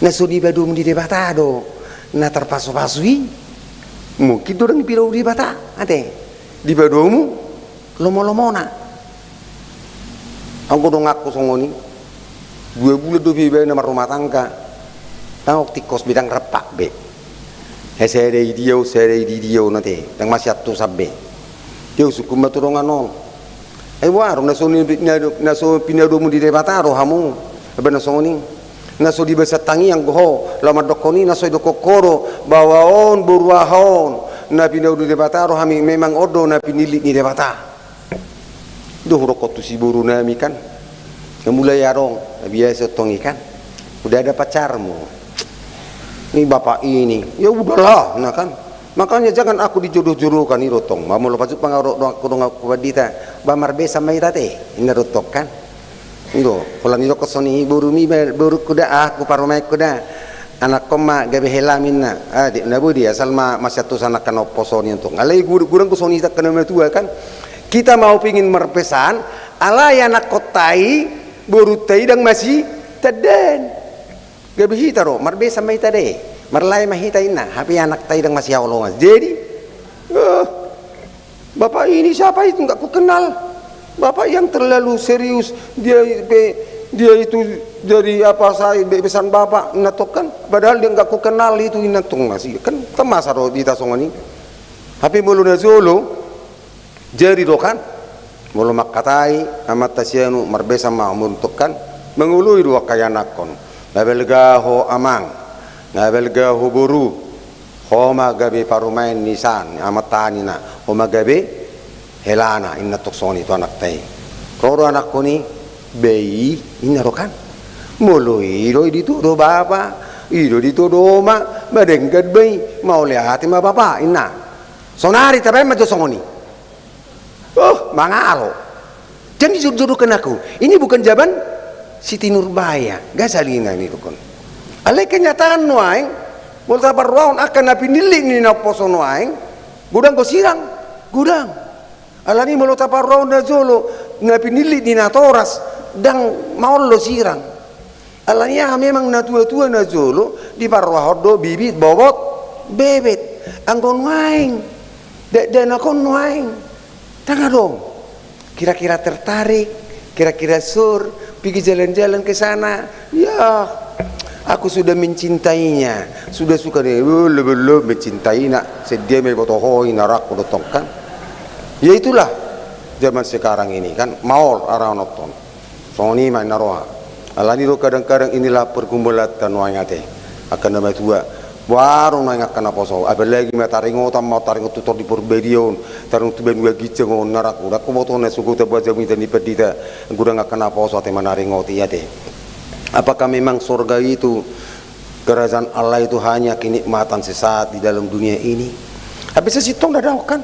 na so dipadomu ni Debata do na tarpasu-pasu i? Mungkin do ndang dipadomu Debata ate, dipadomu lomo-lomona. Anggo donganku songon i, dua bulan dope ibana marrumah tangga, ndang adong tingkos be, ndang rampak be. He, sada i dia on, sada i di dia on ate, ndang masiantusan be. Dia on sungkun ma tu dongan on. Ai boha do, na so ni, na, na so pinadomu ni Debata do hamu? Ba na songon i, na so dibahen tangiang do ho laho mandokkon i, na so didokkon ho do bahwa on boru aha on, na pinadomu ni Debata do hami, memang on do na pinillit ni Debata. Do hudokkon tu si boru nami kan, na mulai adong, na biasa tong i kan. Udah ada pacarmu. Ini bapak ini, ya udahlah, nah kan. Makanya jangan aku dijodoh-jodohkan, i do tong. Ba molo pajumpang au dohot donganku, donganku pandita, ba marbesan ma hita ate, inna do tong kan. I do, holan didokkon songon i, borumi, borungku da, ah, parumaenku da. Anakkon ma gabe helam, inna. Ah, di, na boi di, asal ma masiantusan angka na umposo, ninna tong. Alai gu-, godang do songon i angka na matua kan. Kita mau pingin marbesan, alai anakkonta i, borunta i ndang masitandaan. Gabe hita do, marbesan ma hita ate. Marlae ma hita, inna, hape anakta i ndang masihaholongan. Jadi, eh, bapak ini siapa itu, nggak ku kenal. Bapak yang terlalu serius, dia pe, dia itu dari apa saya be-, besan bapak, inna tong kan. Padahal dia nggak ku kenal itu, inna tong, masih kan. Kan masa do hita songon i. Hape molo na jolo, jadi do kan, molo mangkatai amanta sianu, marbesan ma hamu, ninna tong kan, mangoloi do angka ianakkon. Nga balga ho amang, nga balga ho boru, ho ma gabe parumaen ni sian amanta, ninna, ho ma gabe helana, inna tong songon i tu anakta i. Ro do anakkon i, ba i, inna do kan. Molo i do, i ditodo bapa, i do ditodo oma, madenggan ba i, mauliate ma bapa, inna. Saonari tabaen ma jo songon i. Oh, mangalo. Jangan dijodoh-jodohkan aku. Ini bukan zaman Siti Nurbaya, Gazali na nidok on. Alai kenyataan nuaeng, molo taparrohahon angka na pinillit ni na umposo nuaeng, godang do sirang, godang. Alani molo taparrohahon na jolo, na pinillit ni natoras, ndang maol do sirang. Alani aha, memang natua-tua na jolo diparrohahon do bibit, bobot, bebet. Anggo nuaeng, dakdanak on nuaeng, ndang adong. Kira-kira tertarik, kira-kira sure, pigi jalan-jalan ke sana. Ya, aku sudah mencintainya, sudah suka dia. Belum, belum mencintai, na sian dia ma iboto ho i, na rangku do tong kan. Ya itulah zaman sekarang ini kan, maol arahononton. Songon i ma inna roha. Alani do kadang-kadang inilah pergumulan ta nuaeng ate, angka na matua. Boha do nuaeng angka na poso, apalagi ma taringotan ma, taringot tu Tondi Porbadia on, taringot tu banua ginjang on, na rangku, ndang huboto na so gota boha jabu ni hita ni pandita, godang angka na poso ate manaringoti ate. Apakah memang sorga itu, kerajaan Allah itu hanya kenikmatan sesaat di dalam dunia ini? Hape sasintongna daong kan.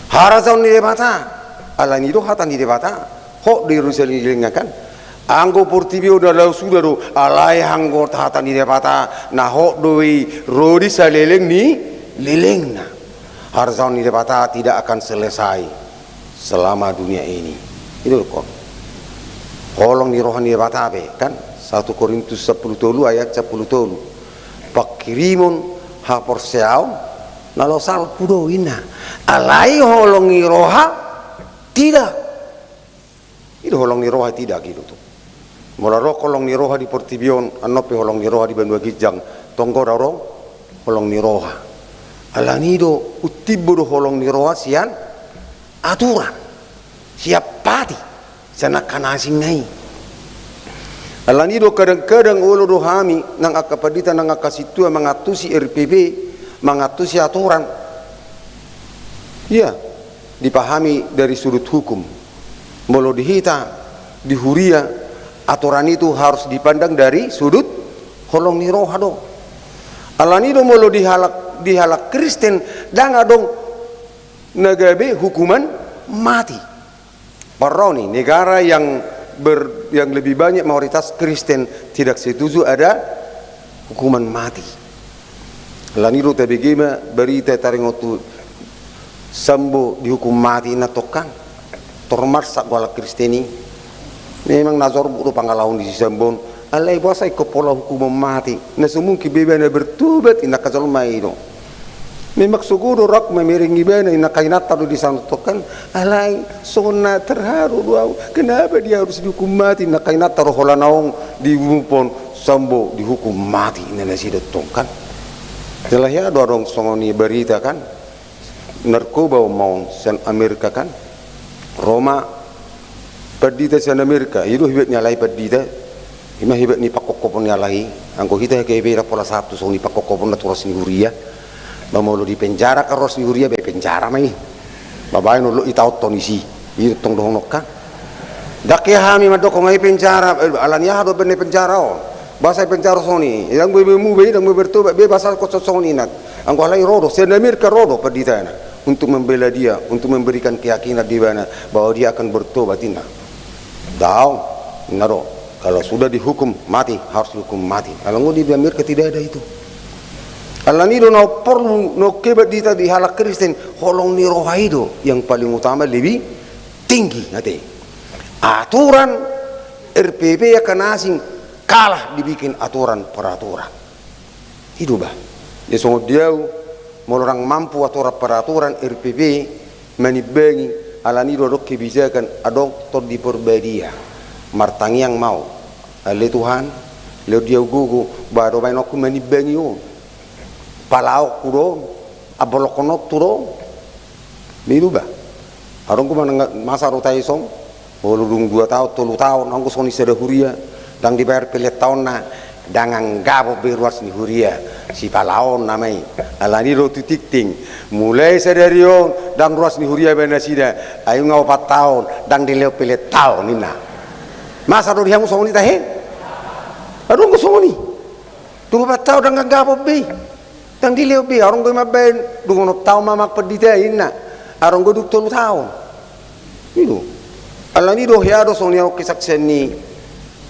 Harajaon ni Debata, alani do hata ni Debata, hot do i ro di saleleng ni lelengna kan. Anggo portibi on na laho suda do, alai anggo hata ni Debata, na hot do i ro di saleleng ni lelengna. Harajaon ni Debata tidak akan selesai selama dunia ini. I do dokkon. Holong ni roha ni Debata be kan. Satu Korintus sampulu tolu ayat sampulu tolu. Pangkirimon haporseaon na laho salpu do, inna. Alai holong ni roha tidak. I do holong ni roha tidak, i do tu. Molo adong holong ni roha di portibi on, annon pe holong ni roha di banua ginjang, tong godang adong holong ni roha. Alani do, umtimbo do holong ni roha sian aturan, sian pati, sian angka na asing na i. Alani do kadang-kadang olo do hami, nang angka pandita, nang angka sintua mangantusi R P P, mangantusi aturan. Iya, dipahami dari sudut hukum. Molo di hita, di huria, aturan itu harus dipandang dari sudut holong ni roha do. Alani do molo di halak, di halak Kristen, ndang adong na gabe hukuman mati. Parroni, negara yang ber-, yang lebih banyak mayoritas Kristen tidak setuju ada hukuman mati. Alani do tabege ma barita taringot tu Sambo dihukum mati, inna tong kan. Tor marsak do halak Kristen i. Memang na jorbut do pangalaho ni si Sambo on. Alai boasa ingkon pola hukuman mati? Na so mungkin be ibana bertobat, inna angka jolma i do. Memang sogo do rap mamereng ibana, inna angka inanta do di sana tong kan. Alai songon na terharu do au. Kenapa dia harus dihukum mati? Inna angka inanta do holan naung diumumhon Sambo dihukum mati, inna nasida tong kan. Jala hea do adong songon i barita kan. Narkoba on ma on sian Amerika kan. Ro ma pandita sian Amerika, i do hebat ni halak i pandita. I ma hebat ni pangkophopon ni halak i. Anggo hita H K B ndang pola sahat tu songon i pangkophopon na tu ruas ni huria. Ba molo di penjara kan ruas ni huria, ba i penjara ma i. Ba baen on, lo itaothon isi. I do tong dohonon kan. Ndang hea hami mandok nunga i penjara, eh, alani aha do baen na i penjara on? Bahasa penjara songon i, ndang boi be mube, ndang boi bertobat be, bahasa kosong songon i nat. Anggo alai ro do, sian Amerika ro do panditana untuk membela dia, untuk memberikan keyakinan di ibana bahwa dia akan bertobat, inna. Daong, inna do. Kalau sudah dihukum mati, harus dihukum mati. Kalau anggo di Amerika tidak ada itu. Alani do na porlu, na oke pandita di halak Kristen, holong ni roha i do yang paling utama, lebih tinggi, ate. Aturan R P P angka na asing kalah dibikin aturan peraturan. I do bah. Jadi songon di au, molo ndang mampu aturan peraturan R P P manimbangi, alani do adong kebijakan, adong Tondi Porbadia. Martangiang ma au. Ale Tuhan, lehon di au gogo, bah do baenonku manimbangi on. Palaonku do on, ambolongkononku do on. Ninna bah. Adong do manang masa do tahe songon, molo dung dua taon, tolu taon, anggo songon i sada huria, ndang dibayar peletaonna, ndang anggapon be ruas ni huria, sipalaonna ma i. Alani do tu tingting, mulai sadari on, ndang ruas ni huria be nasida, ai nunga opat taon, ndang dilehon peletaon, ninna. Masa do di hamu songon i tahe? Adong do songon i. Dung opat taon ndang anggapon be i. Ndang dilehon be i, adong do i mambaen, dung onom taon ma amang pandita i, ninna. Adong do dung tolu taon. I do. Alani do hea do songon i au kesaksian ni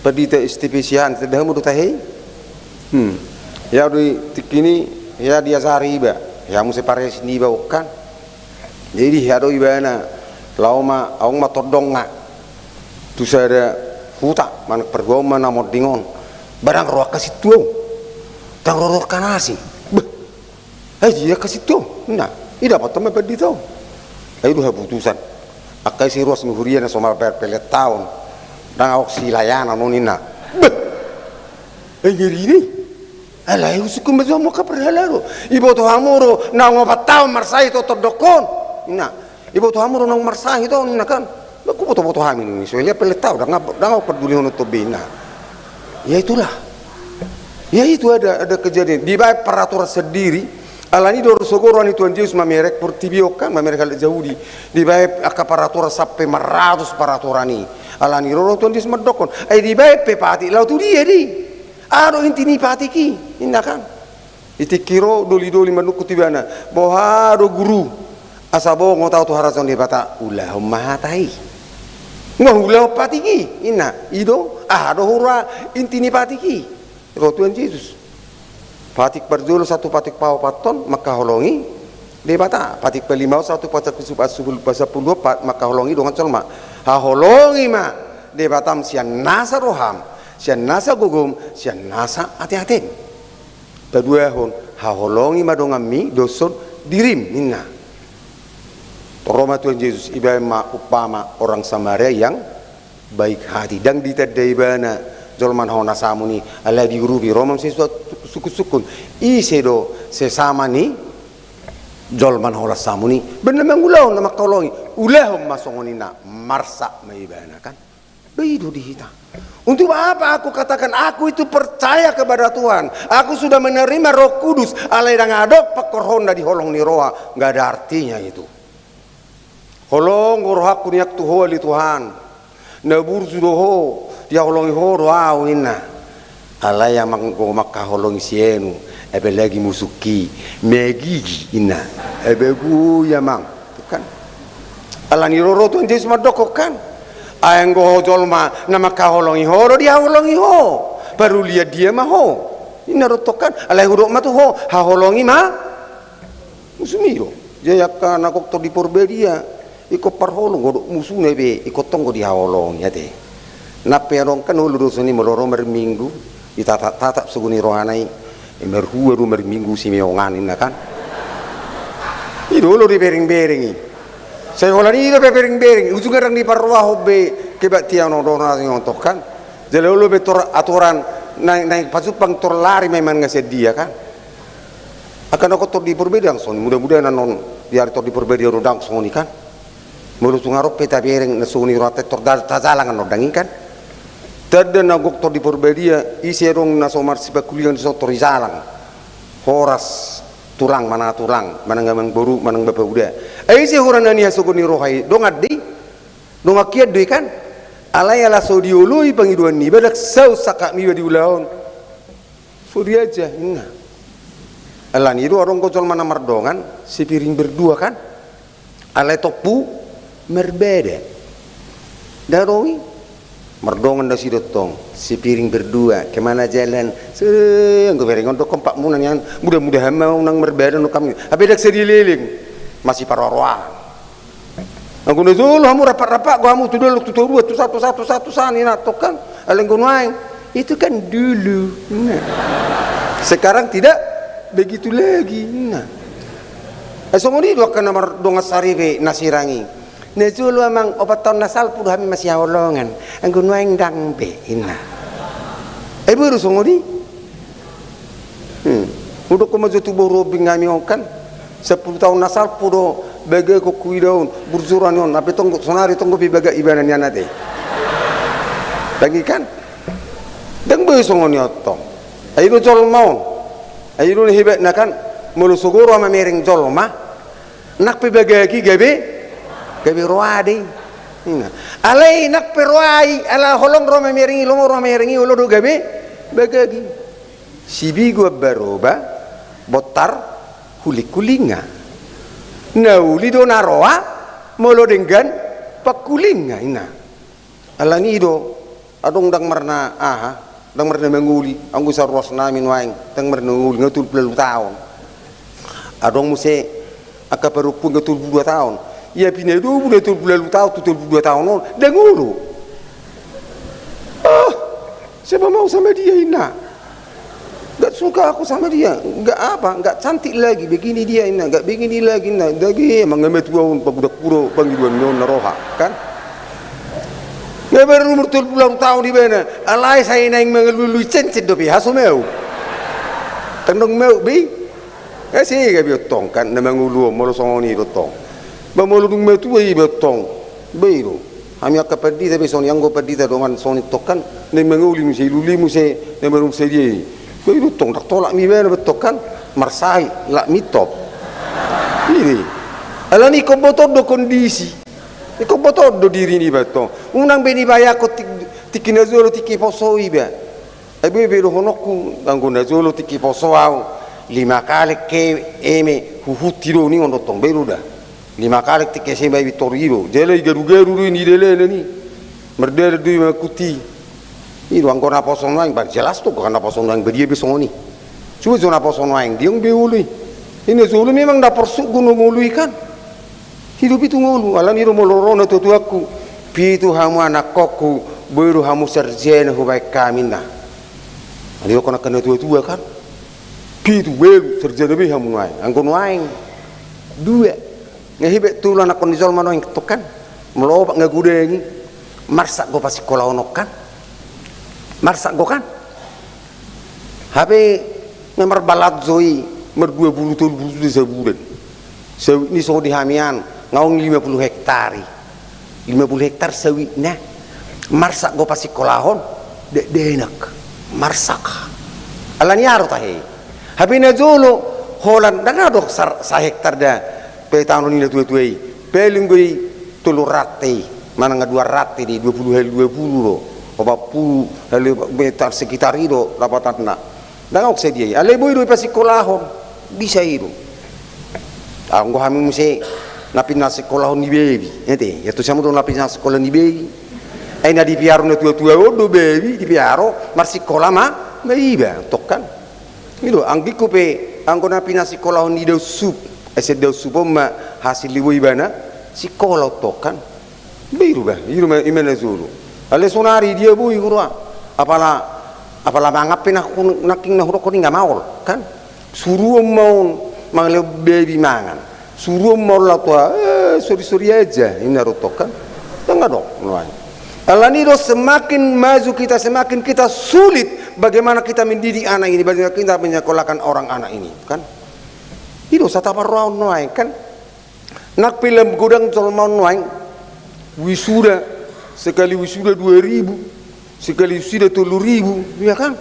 pandita S T P Siahaan, tanda hamu do tahe i? Hmm. Hea do i tingki i, hea diajari iba. Hea muse pares ni iba on kan. Jadi hea do ibana, laho ma, adong ma tondongna tu sada huta, manang parguaon ma na monding on. Bah ndang ro angka sintua on. Ndang ro do angka na asing. Bah. Ai dia angka sintua on. Nah, i dapothon ma pandita on. Ai do haputusan. Angka ise ruas ni huria na so mambayar peletaon, ndang adong silayanan on, ninna. Bah. Ai ngeri do i. Alai husungkun ma tu hamu angka parhalado. Iboto hamu do naung opat taon marsahit on tondongkon, ninna. Iboto hamu do naung marsahit on, ninna kan. Bah, hubotoboto hami ninna i, so dilehon peletaon, ndang, ndang au pardulihon on be, ninna. Ya itulah. Ya itu ada, ada kejadian. Dibaen peraturan sendiri. Alani do ro so guru ni Tuhan Jesus mamereng portibi on kan, mamereng halak Jahudi. Dibaen angka peraturan sampe maratus peraturan i. Alani ro do Tuhan Jesus mandokkon. Ai dibaen pe patik laho tu dia do i. Aha do inti ni patik i, ninna kan. I tingki ro dolidoli manungkun tu ibana, boha do guru, asa bongot ahu tu harajaon Debata? Ulahon ma hata i. Nunga huulahon patik i, ninna. I do, aha do hurang inti ni patik i? Ro Tuhan Jesus. Patik parjolo sahat tu patik paopathon mangkaholongi Debata. Patik palimaon sahat tu patik sampulu, patik sampulu opat mangkaholongi dongan jolma. Haholongi ma Debatam sian nasa roham, sian nasa gogom, sian nasa ateatem. Paduahon, haholongi ma donganmi doshon dirim, ninna. Ro ma Tuhan Jesus, ibaen ma umpama orang Samaria yang baik hati. Ndang ditanda ibana jolma na hona samun i, alai diurupi, ro ma muse sungkunsungkun. Ise do sesama ni jolma na hona samun i? Baen na mangulahon, na mangkaholongi. Ulahon ma songon i, ninna, marsak ma ibana kan. Bah, i do di hita. Untuk apa aku katakan, aku itu percaya kepada Tuhan, aku sudah menerima Roh Kudus, alai ndang adong pangkorhonna di holong ni roha, nggak ada artinya itu. Holong do rohangku nian tu Ho ale Tuhan. Na burju do Ho, dihaholongi Ho do ahu, ninna. Alai amang, anggo mangkaholongi si anu, apalagi musungki, magigi, ninna. Ai boi amang. Kan? Alani ro do Tuhan Jesus mandokkon kan. Ai anggo ho jolma na mangkaholongi ho do dihaholongi ho. Parulian dia ma ho. Ninna do tong kan. Alai hudok ma tu ho, haholongi ma musumi do. Jadi angka na gok Tondi Porbadia, ingkon parholong, godok musuna be ingkon tong do dihaholongi ate. Nang pe adong kan olo do songon i molo ro marminggu, ditatap-tatap sogo ni rohana i. E, marhua do marminggu Simeon an, ninna kan. I do olo diberengbereng i. Sai holan i do pe berengbereng, ujungna ndang diparrohahon be kebaktian on, dohot na tingki on tong kan. Jala olo be tor aturan naeng, naeng pajumpang tor lari ma i manang sian dia kan. Angka na gok Tondi Porbadia ndang songon i, mudah-mudahan annon di ari Tondi Porbadia do ndang songon i kan. Molo tung adong pe tabereng na sogo ni rohanta i tor da-, tajalang annon daging kan. Tanda na gok Tondi Porbadia, ise adong na so marsipangkulingan dison tor dijalang. Horas tulang manang tulang, manang amangboru, manang bapauda. Ai ise hurang na nihasogoon ni roha i, dongan do i. Dongan hian do i kan. Alai ala so dioloi pangidoan niba, ndang saut sangkapniba diulahon. Sori aja, inna. Alani i do adong do jolma na mardongan, sepiring berdua kan. Alai tompu marbada. Ndang adong i. Mardongan nasida tong, sepiring berdua, kemana jalan? Se, anggo bereng on do kompak muna nian, mudah-mudahan ma unang marbada nang kami. Hape ndang sadia leleng. Masiparoa-roaan. Anggo na jolo hamu rapat-rapat, anggo hamu tu dolok, tu toruan, tu sa, tu sa, tu sa, tu sa, ninna tong kan. Alai anggo nuaeng, itu kan dulu. Nah. Sekarang tidak begitu lagi. Nah. Eh, songon i do angka na mardongan saripe na sirang i. Na jolo amang, opat taon na salpu do hami masihaholongan. Anggo nuaeng ndang be, inna. Eh, boi do songon i. Hmm. Hudok ma jo tu boru ombing hami on kan. Sampulu taon na salpu do bagak on huida on, burju roha ni on, hape tong sonari tong dope bagak ibana nian ate. Ndang i kan? Ndang boi songon i on tong. Ai do jolma on. Ai do na hebatna kan, molo sogo roha mamereng jolma, nang pe bagak i gabe, gabe roa do i. Inna. Alai nang pe roa i, ala holong roha mamereng i, lomo roha mamereng i, olo do gabe bagak i. Sibigoan baroba, bontar hulinghulingan. Na uli do na roa, molo denggan panghulingan, inna. Alani i do, adong ndang marna aha, ndang marna mangoli, anggo saruas nami nuaeng, ndang marna mangoli, nga tolu pulu ualu taon. Adong muse angka parompuan nga tolu pulu dua taon. Ia pinadomu na tolu pulu ualu taon tu tolu pulu dua taon on, ndang olo. Ah, siapa mau sama dia, inna. Nggak suka aku sama dia, nggak apa, nggak cantik lagi, begini dia, inna, nggak begini lagi, inna, dagi emang nggak metua on, pagudak puro, pangiduan on na roha, kan? Nggak baru umur tolu pulu taon ibana, alai sai naeng mangalului cencen dope, haso mau. Tendong mau, be? Eh, si gabe tong, kan, na mangolu on, molo songon i do tong. Ba molo dung matua iba tong, be do. Hami angka pandita be songon i, anggo pandita dongan songon i tong kan, na mangoli muse, ilului muse, na marumur sadia i. Be do tong, ndang tolap mi ibana be tong kan, marsahit, lak mi top. Ini. Alani ingkon botoon do kondisi. Ingkon botoon do diri niba tong. Unang be niba ayakon tingki na jolo tingki poso iba. Ai boi be dohononku, anggo na jolo tingki poso au, lima kaleng ke eme huhut i do ningon do tong, be do da. Lima kaleng tingki S M A i tor i do, jala i garugaru do i ni dalanan i. Mardalan do i mangkuti. I do anggo na poso nuaeng, ba jelas do anggo na poso nuaeng, ba dia be songon i. Sude jo na poso nuaeng, dia be olo i. I na jolo memang na porsuk do na ngolu i kan. Hidup itu ngolu, alani do molo ro na tuatuangku. Pitu hamu anakkonku, boi do hamu sarjana hubaen hami, inna. Alani do angka na tuatua kan. Pitu, ualu, sarjana be hamu nuaeng. Anggo nuaeng dua. Nga hebat tolu anakkon ni jolma nuaeng tong kan. Molo opat nga godang i. Marsak do pasingkolahon on kan. Marsak do kan. Hape nga marbalanjo i, mardua pulu tolu pulu juta sabulan. Sawit ni songon di hami an, nga on lima pulu hektar i. Lima pulu hektar sawitna. Marsak do pasingkolahon, dakdanak. Marsak. Alani aha do tahe i. Hape na jolo, holan, ndang adong sa, sahektar da. Pe tano ni na tuatua i. Paling do i tolu rante i. Manang nga dua rante do i, dua pulu hali dua pulu do. Opat pulu hali meter sekitar i do lapatanna. Ndang adong sadia i. Alai boi do i pasingkolahon. Bisa i do. Anggo hami muse na pinasingkolahon ni babi. Ate, ia tu siamun do na pinasingkola ni babi. Ai na dipiaro na tuatua on do babi, dipiaro, marsingkola ma, ma iba, tong kan. I do, anggingku pe, anggo na pinasingkolahon ni daun sup. Ai sian daun sup on ma hasil ni boi ibana singkola on tong kan. Be i do ba, i do ma, i ma na jolo. Alai sonari dia boi huroha. Apala, apala mangan pe nangkin na hudok on i nga maol, kan? Suruon ma on mangalehon babi mangan. Suruon ma on laho tu aha, eh, sori-sori aja, inna do tong kan. Ndang adong nuaeng. Alani do semakin maju kita, semakin kita sulit bagaimana kita mendidik anak ini, bagaimana kita menyekolahkan orang anak ini, kan? I do sataparrohaon nuaeng, kan? Nang pe lam godang jolma on nuaeng, wisuda, sekali wisuda dua ribu, sekali wisuda tolu ribu, ya kan?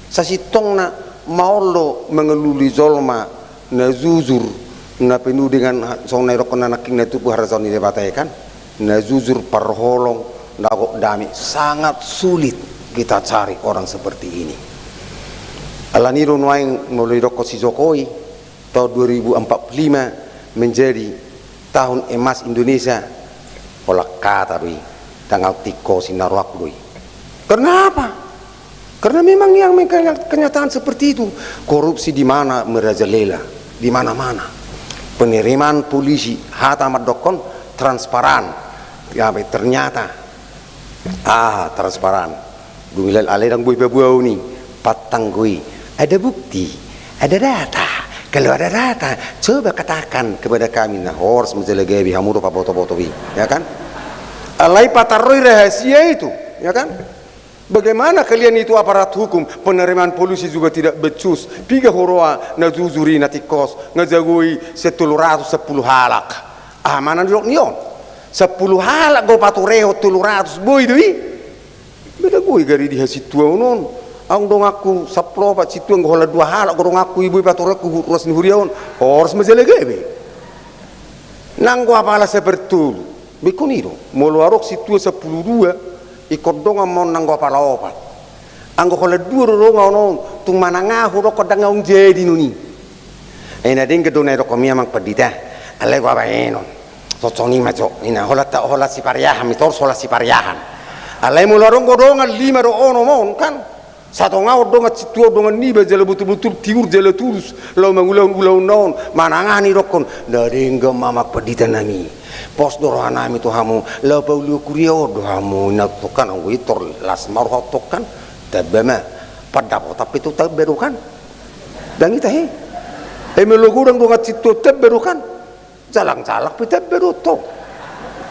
Sasintongna maol do mangalului jolma na jujur, na penuh dengan ha-, songon na idokkon na nangkin na tubu harajaon ni Debata i kan? Na jujur, parholong, na gok dame, sangat sulit kita cari orang seperti ini. Alani do nuaeng molo didokkon si Jokowi, tahun dua ribu empat puluh lima menjadi tahun emas Indonesia, holan hata do i, ndang ahu tingkosi, na rohangku do i. Karena apa? Karena memang yang me-, kenya-, kenyataan seperti itu. Korupsi di mana merajalela, di mana-mana. Penerimaan polisi, hata mandokkon transparan. Ya, ternyata, ah, transparan. Dung i, alai ndang boi paboaon i, patanggo i. Ada bukti, ada data. Kalau ada data, coba katakan kepada kami. Nah, horas ma jala gabe, hamu do paboto-boto i, ya kan? Alai patarroi rahasia itu, ya kan? Bagaimana kalian itu aparat hukum, penerimaan polisi juga tidak becus. Piga huroha na jujur i, na tingkos, nga jagoi sian tolu ratus sampulu halak? Aha ma na nidok ni on? Sampulu halak do patorehon tolu ratus, boi do i? Beda boi gari di hasituaon on. Ahu donganku sampulu opat, sintua anggo holan dua halak do donganku i boi patorehonku hu-, ruas ni huria on. Horas ma jala gabe. Nanggo apala sapartolu. Be ingkon i do. Molo adong sintua sampulu dua, ingkon dongan ma on nanggo apala opat. Anggo holan dua do dongan on, tung manang aha hudokkon, ndang naung jadi non i. Ai na denggan do na didokkon i, Amang Pandita. Alai hubaen on. Songon i ma jo, ina, holan ta-, holan sipariahan, mitorus holan sipariahan. Alai molo adong do dongan lima do onom on, kan? Satonga on dongan sintua, dongan niba, jala botul-botul tiur jala tulus laho mangulahon ulaonna on, manang aha nidokkon, na denggan ma, Amang Pandita nami. Pos do rohanami tu hamu, laho pauli huria on do hamu, ina tongkan, anggo i tor las ma roha tongkan, tamba ma. Pandapotan pe tu tamba do kan? Ndang i tahe. Ai molo godang dongan sintua, tamba do kan? Jalang-jalang pe tamba do tong.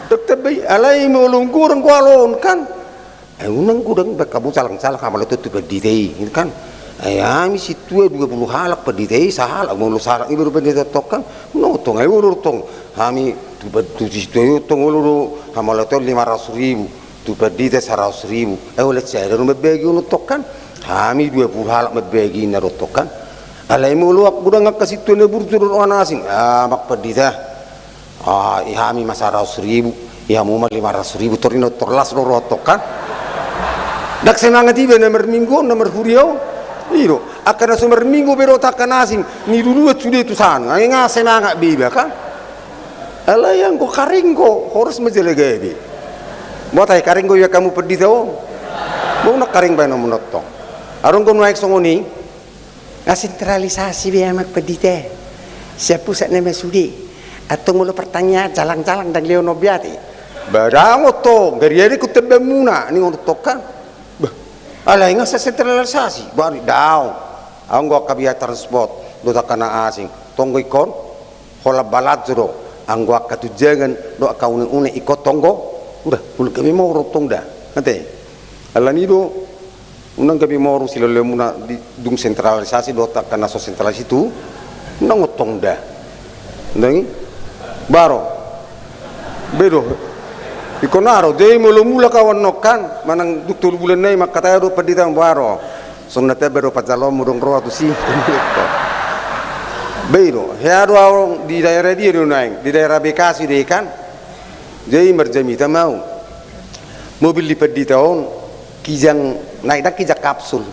Ndang tamba i, alai molo godang do alo on kan. Ai unang godang baen hamu jalang-jalang, hamaleton tu pandita i, kan. Ai hami sintua dua pulu halak, pandita i sahalak, molo sahalak i baru pandita tong kan. Unang tong, ai olo tong. Hami tu pa-, tu sintua i tong olo do, hamaleton lima ratus ribu. Tu pandita saratus ribu, ai holan sada do mambagi on tong kan. Hami dua pulu halak mambagi, inna do tong kan. Alai molo godang angka sintua na burju dohot dongan asing, ah, Amang Pandita, ah, i hami ma saratus ribu, i hamu ma lima ratus ribu, tor inna, tor las do roha tong kan. Ndang semangat iba na marminggu on, na marhuria on. I do, angka na so marminggu be dohot angka na asing, niluluan sude tu sana, ai nga semangat be iba kan. Alai anggo karinggo, horas ma jala gabe. Boha tahe, karinggo ibaen hamu pandita on? Boha unang karing baenonmu on tong. Adong do nuaeng songon i. Nga sentralisasi be, Amang Pandita. Sian pusat nama sude. Antong molo pertanyaan jalang-jalang ndang lehonon be ate. Ba daong on tong, gari ate ku tamba muna, ninna on tong kan. Bah, alai nga sentralisasi, bari daong. Anggo angka biaya transport dohot angka na asing, tong do ingkon holan balanjo do, anggo angka tunjangan dohot angka une-une ingkon tong do. Udah, unang gabe moru tong da. Ate. Alani do, unang gabe moru silehonlehonmuna di dung sentralisasi dohot angka na so sentralisasi tu. Unang tong da. Ndang i? Boha ro. Be do. Ingkon aha ro, jadi molo mulak ahu annon kan, manang dung tolu bulan nai mangkatai ahu dohot pandita, boha ro. Songon na tamba do panjaloonmu, dung ro ahu tusi. Be do, hea do ahu di daerah dia do nuaeng, di daerah Bekasi do i kan. Jadi marjamita ma ahu. Mobil ni pandita on, Kijang, naik ndang Kijang Kapsul.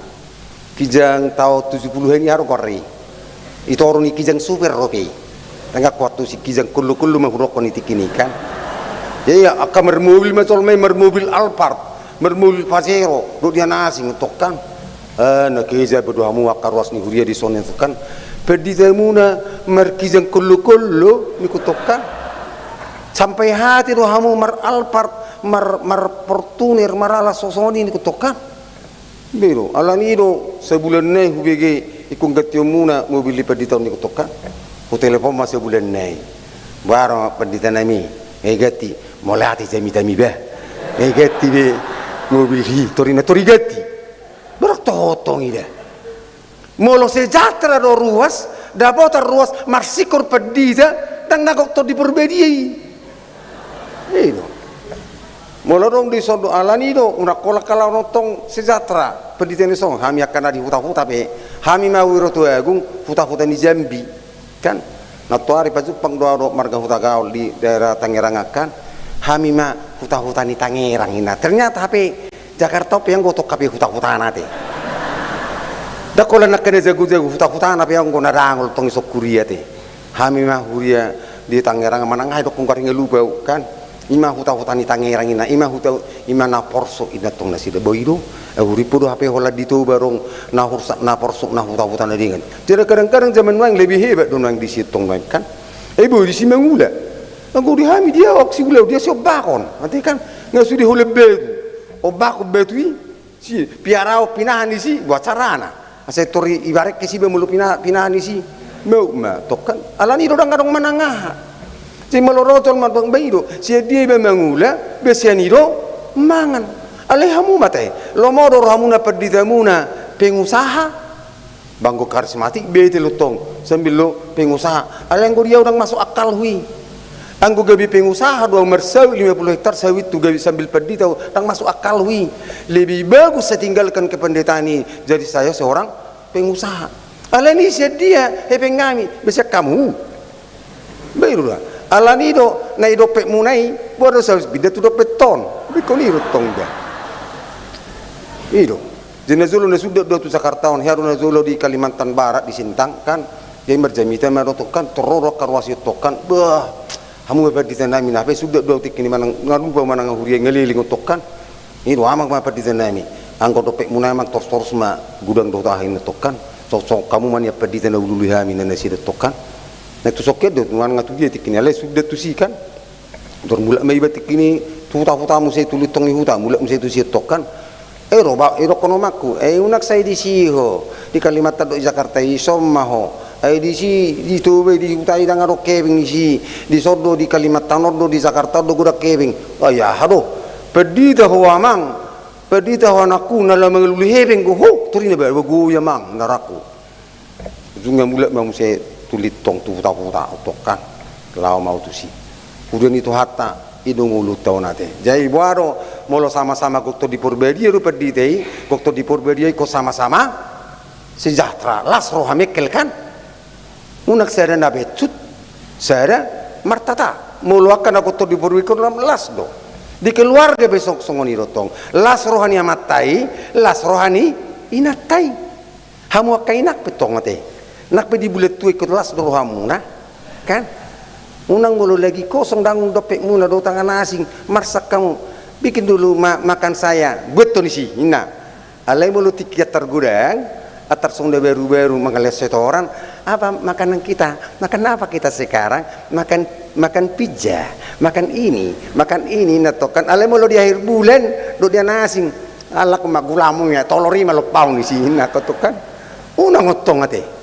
Kijang taon tujuh puluhan i, aha do goar i. I toru ni Kijang Super dope i. Ndang kuat tusi, Kijang Kollo-kollo ma hudokkon i tingki i kan. Jadi angka marmobil ma jolma i, marmobil Alphard, marmobil Pajero, dohot dia na asing tong kan. Eh, na kehe iba do hamu angka ruas ni huria dison tong kan. Panditamuna markijang Kollo-kollo, ningku tong kan. Sampai hate do hamu mar-Alphard, mar-, mar-Fortuner, marala songon i, ningku tong kan. Be do, alani do, sabulan nai hubege ingkon gantionmuna mobil ni pandita on, ningku tong kan. Hutelepon ma sabulan nai. Boha ro pandita nami, nga iganti, mauliate jamitami bah. Nga iganti be mobil i, tor inna, tor iganti. Boha ro tong i da. Molo sejahtera do ruas, dapotan ruas, marsingkor pandita, ndang na gok tong di Parbadia i. I do. Molo adong dison do, alani do, unang holan halak on tong sejahtera, pandita ni son, hami angka na di huta-huta pe, hami ma Wiratu Agung, huta-huta ni Jambi. Kan? Nantoari pajumpang do ahu dohot marga Hutagaol di daerah Tangerang kan. Hami ma huta-huta ni Tangerang, inna. Ternyata hape Jakarta on pe anggo tong hape huta-hutana ate. Ndang holan angka na jago-jago, huta-hutana pe anggo na dangol tong i songon huria te. Hami ma huria di Tangerang manang aha i, dokkon, gari nga lupa au kan. I ma huta-huta ni Tangerang i na, i ma huta, i ma na porsuk i na tong nasida, boi do. Ahu rimpu do hape holan di Toba adong na porsuk, na porsuk na huta-huta na denggan. Jadi kadang-kadang zaman nuaeng lebih hebat do nuaeng disi tong nuaeng kan. Eh, boi disi mangula. Anggo di hami dia, ahu siula dia siombakon. Ate kan, nga sude holan batu. Ombakon batu i. Si, piarahon pinahan disi, buat carana. Asa tor i, ibarekes iba molo pina-, pinahan disi. Mau ma tong kan. Alani do ndang adong manang aha. Si molo ro jolma, bang, boi do. Sian dia iba mangula, be sian i do mangan. Alai hamu ma ate, lomo do rohamuna, panditamuna pengusaha. Ba anggo karismatik bete do tong sambil do pengusaha. Alai anggo di ahu ndang masuk akalhu i. Anggo gabe pengusaha do ahu marsawit lima puluh hektar sawithu gabe sambil pandita, ndang masuk akalhu i. Lebih bagus saya tinggalkan kependitaan i, jadi saya seorang pengusaha. Alani sian dia hepeng hami, be sian hamu. Boi do da. Alani do na i dompetmuna i, boha do sawit pinda tu dompet on. Ingkon i do tong da. I do. Jadi na jolo na sundat do ahu tu Jakarta on, hea do na jolo di Kalimantan Barat, di Sintang kan. Jadi marjamita ma do tong kan, tor ro do angka ruas i tong kan. Bah, hamu ma pandita nami, na hape sundat do ahu tingki ni manang, nga lupa manang huria, nga leleng on tong kan. I do, amang ma pandita nami. Anggo dompetmuna i amang, torus-torus ma godang dohot aha i na tong kan. Songon, songon hamu ma nian pandita na uli-uli hami na nasida tong kan. Na tu songon dia do, nuaeng nga tu dia tingki ni, alai sundat tusi kan. Tor mulak ma iba tingki ni tu huta-huta muse, tu lintong ni huta, mulak muse tusi tong kan. Eh, ro ba, eh, dokkon omakku, eh, unang sai disi ho, di Kalimantan dohot Jakarta i, ison ma ho. Ai disi, di Toba i, di huta i ndang adong hepeng disi, dison do, di Kalimantan on do, di Jakarta on do godang hepeng. Ai aha do? Pandita ho amang, pandita ho anakku, na laho mangalului hepeng ho, tor i na ba, ba goi amang, na rangku. Ujungna mulak ma muse tu lintong, tu huta-huta tong kan. Laho ma ahu tusi. Huria ni Tuhanta, i do ngolunta on ate. Jadi boha do, molo sama-sama gok Tondi Porbadia do pandita i, gok Tondi Porbadia i ingkon sama-sama sejahtera, las roha mengkel kan. Unang sada na bencut, sada martata. Molo angka na gok Tondi Porbadia ingkon las do. Di keluarga pe songon i do tong. Las roha ni amanta i, las roha ni inanta i. Hamu angka inang pe tong ate. Nang pe di bulan tua ingkon las do rohamuna. Kan? Unang molo lagi kosong, ndang dompetmuna dohot tangan asing, marsak hamu. Bikin dulu ma-, makan saya. Buat do disi, ninna. Alai molo tingki antar godang, antar songon na baru-baru mangalehon setoran, apa makanan kita? Makan apa kita sekarang? Makan, makan pizza, makan ini, makan ini, ninna tong kan. Alai molo di akhir bulan, dohot di tangan asing, ala ma gulamu ya, tolor i ma lompaon disi, ninna tong kan. Unang on tong ate.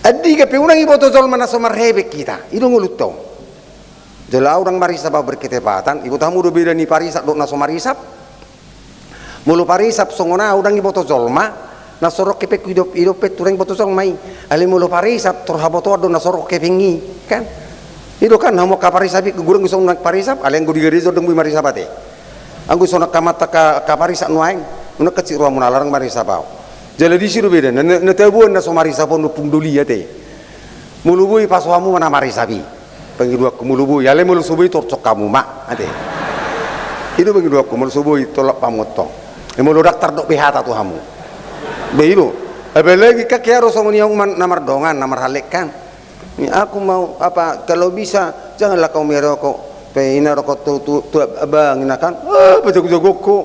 Andigan pe unang iboto jolma na so marhepeng hita, i do ngolunta on. Jala ahu ndang marisap ahu berketepatan, iboto hamu do beda ni parisap dohot na so marisap. Molo parisap songon ahu ndang iboto jolma, na so ro hepengku i do-, i dope tu ndang iboto jolma i. Alai molo parisap tor habotoan do na so ro hepeng i, kan? I do kan, hamu angka parisap i, gurang i songon ndang parisap, alai anggo di gareja ndang boi marisap ate. Anggo songon angka amanta angka parisap nuaeng, unang hansit rohamuna ala ndang marisap ahu. Jala disi do beda, na, na, na taboan na so marisap on Ompung Doli ate. Molo boi pasu hamu ma na marisap i. Pangidoanku molo boi, alai molo so boi torcok hamu ma, ate. I do pangidoanku molo so boi tolap hamu tong. Eh, molo daktar dohot behata tu hamu. Be i do. Apalagi kan hea do songon i hamu man-, na mardongan, na marhallet kan. Ni aku mau apa, kalau bisa janganlah kau merokok. Pe ina rokok tu, tu, tu abang ina kan. Ah, pajago-jago ho.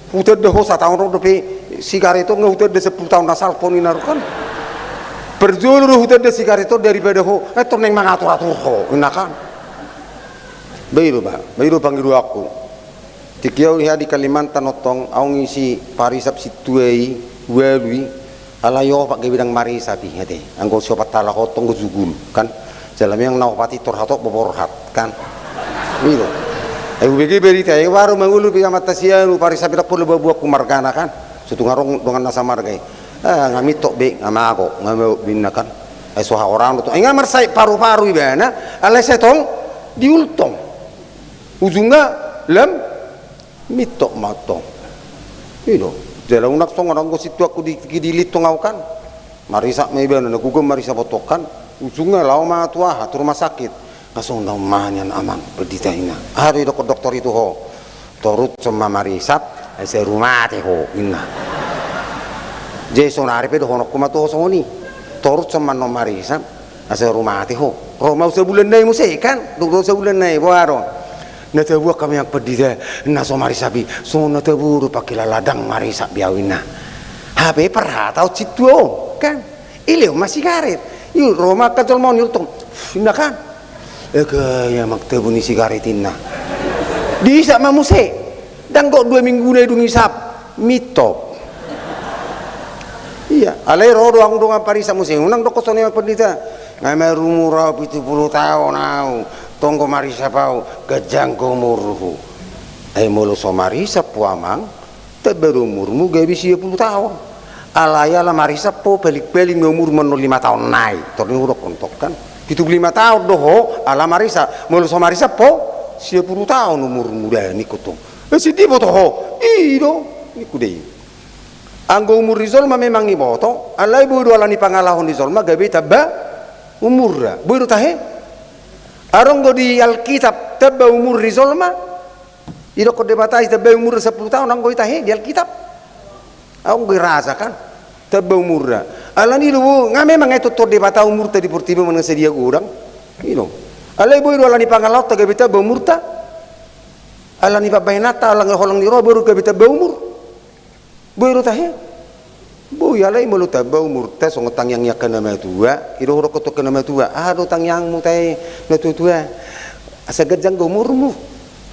Hutanda ho sataon ro dope sigaret on, nga hutanda sampulu taon na salpu on ina ro kan. Parjolo do hutanda sigaret on daripada ho, eh, tor naeng mangatur-atur ho, ina kan. Ba i do ba, ba i do pangidoanku. Tingki ahu hea di Kalimantan on tong, ahu ngisi parisap sintua i, ualu i, Alai opat gabe ndang marisap i, ate. Anggo siopat halak on tong do jugul, kan. Jala memang na opat i torhat on, borhat, kan. I do. Ai hubege berita i, baru mangolu pe amanta si anu, parisap i, ndang pola boaboaku margana, kan. Sotung adong dongan na samarga i. Ah, nga mintok be, nga mago, nga mago be ninna, kan. Ai so hahoraon do tong. Ai nga marsahit paru-paru ibana, alai sai tong diultong. Ujungna lam mintok ma tong. I do. Jala unang songon anggo sintuaku di, di lintong ahu kan. Marisap ma ibana, na gogo marisap on tong kan. Ujungna laho ma tu aha, tu rumah sakit. Nga songon na umma nian amang pandita ninna. Aha do didok dokter i tu ho? Torus ma marisap, asa rumate ho ninna. Jadi sonari pe dohononku ma tu ho songon i. Torus ma annon marisap, asa ro mate ho. Ro ma au sabulan nai muse kan, dung ro sabulan nai boha do. Na tabuat hami angka pandita, na so marisap i, songon na tabo do pangkilala, ndang marisap be au inna. Hape parhata on sintua on kan. Ilehon ma sigaret. I ro ma angka jolma on, iruttong. Inna kan. Ega ia amang tabo ni sigaret inna. Diisap ma muse. Ndang gok dua minggu nai dung isap, mintop. Ia, alai ro do ahu dongan parisap muse. Unang dokkon songon i amang pandita. Nga marumur au pitu pulu taon au, tong do marisap au, ganjang do umurhu. Ai molo so marisap ho amang, tamba do umurmu gabe sia pulu taon. Alai ala marisap ho, paling-paling ma umurmu annon lima taon nai. Tor ni hudokkon tong kan. Pitu pulu lima taon do ho, ala marisap. Molo so marisap ho, sia pulu taon umurmu da ningku tong. Eh, songon i diboto ho. I do, ningku da i. Anggo umur ni jolma memang diboto, alai boi do ala ni pangalaho ni jolma gabe tamba umurna. Boi do tahe? Adong do di Alkitab tamba umur ni jolma? Didokkon Debata i tamba umurna sampulu taon, anggo i tahe di Alkitab? Anggo i rasa kan? Tamba umurna. Alani do, nga memang i tontuhon Debata umurta di portibi on manang sadia godang. I do. Alai boi do ala ni pangalahonta gabe tamba umurta? Ala ni pambahenanta, ala ni holang ni roha boi do gabe tamba umur? Boi do tahe? Boi, alai molo tamba umurta songon tangiang ni angka na matua, i do hudokkon tu angka na matua, aha do tangiangmu tahe na tua-tua? Asa ganjang do umurmu.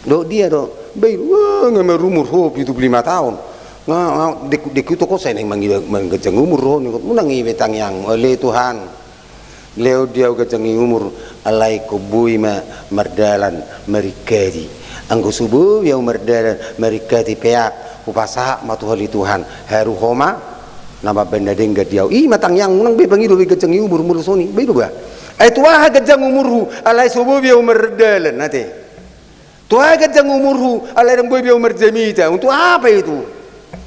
Dohot dia do? Baen, wah, nga marumur ho pitu pulu lima taon. Nga, nga, dengke, dengke tu ho sai naeng mangido, mangido ganjang umur ho, ningku. Unang i be tangiangmu, ale Tuhan. Lehon di ahu ganjang ni umur, alai ingkon boi ma mardalan maringkati. Anggo so boi ahu mardalan maringkati peak, hupasahat ma tu ho ale Tuhan, haru ho ma na mambaen na denggan di ahu. I ma tangiangmu, unang be mangido be ganjang ni umur molo songon i, baen do ba. Ai tu aha ganjang umurhu, alai so boi ahu mardalan, ate. Tu aha ganjang umurhu, alai ndang boi be ahu marjamita. Untuk apa itu?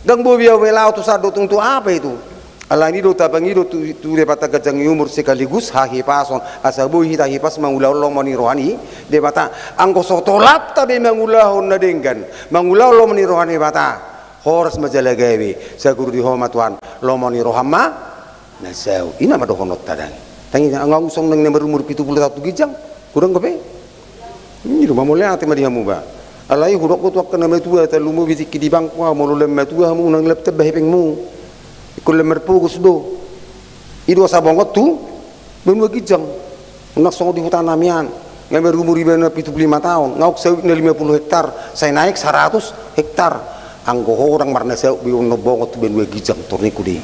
Ndang boi be ahu be laho tu sandok, untuk apa itu? Alani do tapangido tu, tu Debata ganjang ni umur sekaligus hahipason, asa boi hita hipas mangulahon lomo ni roha ni Debata. Anggo so tolapta be mangulahon na denggan, mangulahon lomo ni roha ni Debata, horas ma jala gabe, saguru di ho ma Tuhan, lomo ni roham ma na saut. I nama dohononta dang. Tangi, nga ahu songon na marumur pitu pulu taon tu ginjang. Godang dope? I do, mauliate ma di hamu ba. Alai hudok do tu angka na matua, tarlumobi tingki di bangku ahu, molo lam matua hamu, unang lam tamba hepengmu. Ingkon lam marpogos do. I do asa bongot tu banua ginjang. Unang songon di huta nami an. Nga marumur ibana pitu pulu lima taon, nga ahu sautna lima pulu hektar, sai naek saratus hektar. Anggo ho ndang marna saut be on na bongot tu banua ginjang, tor ningku da i.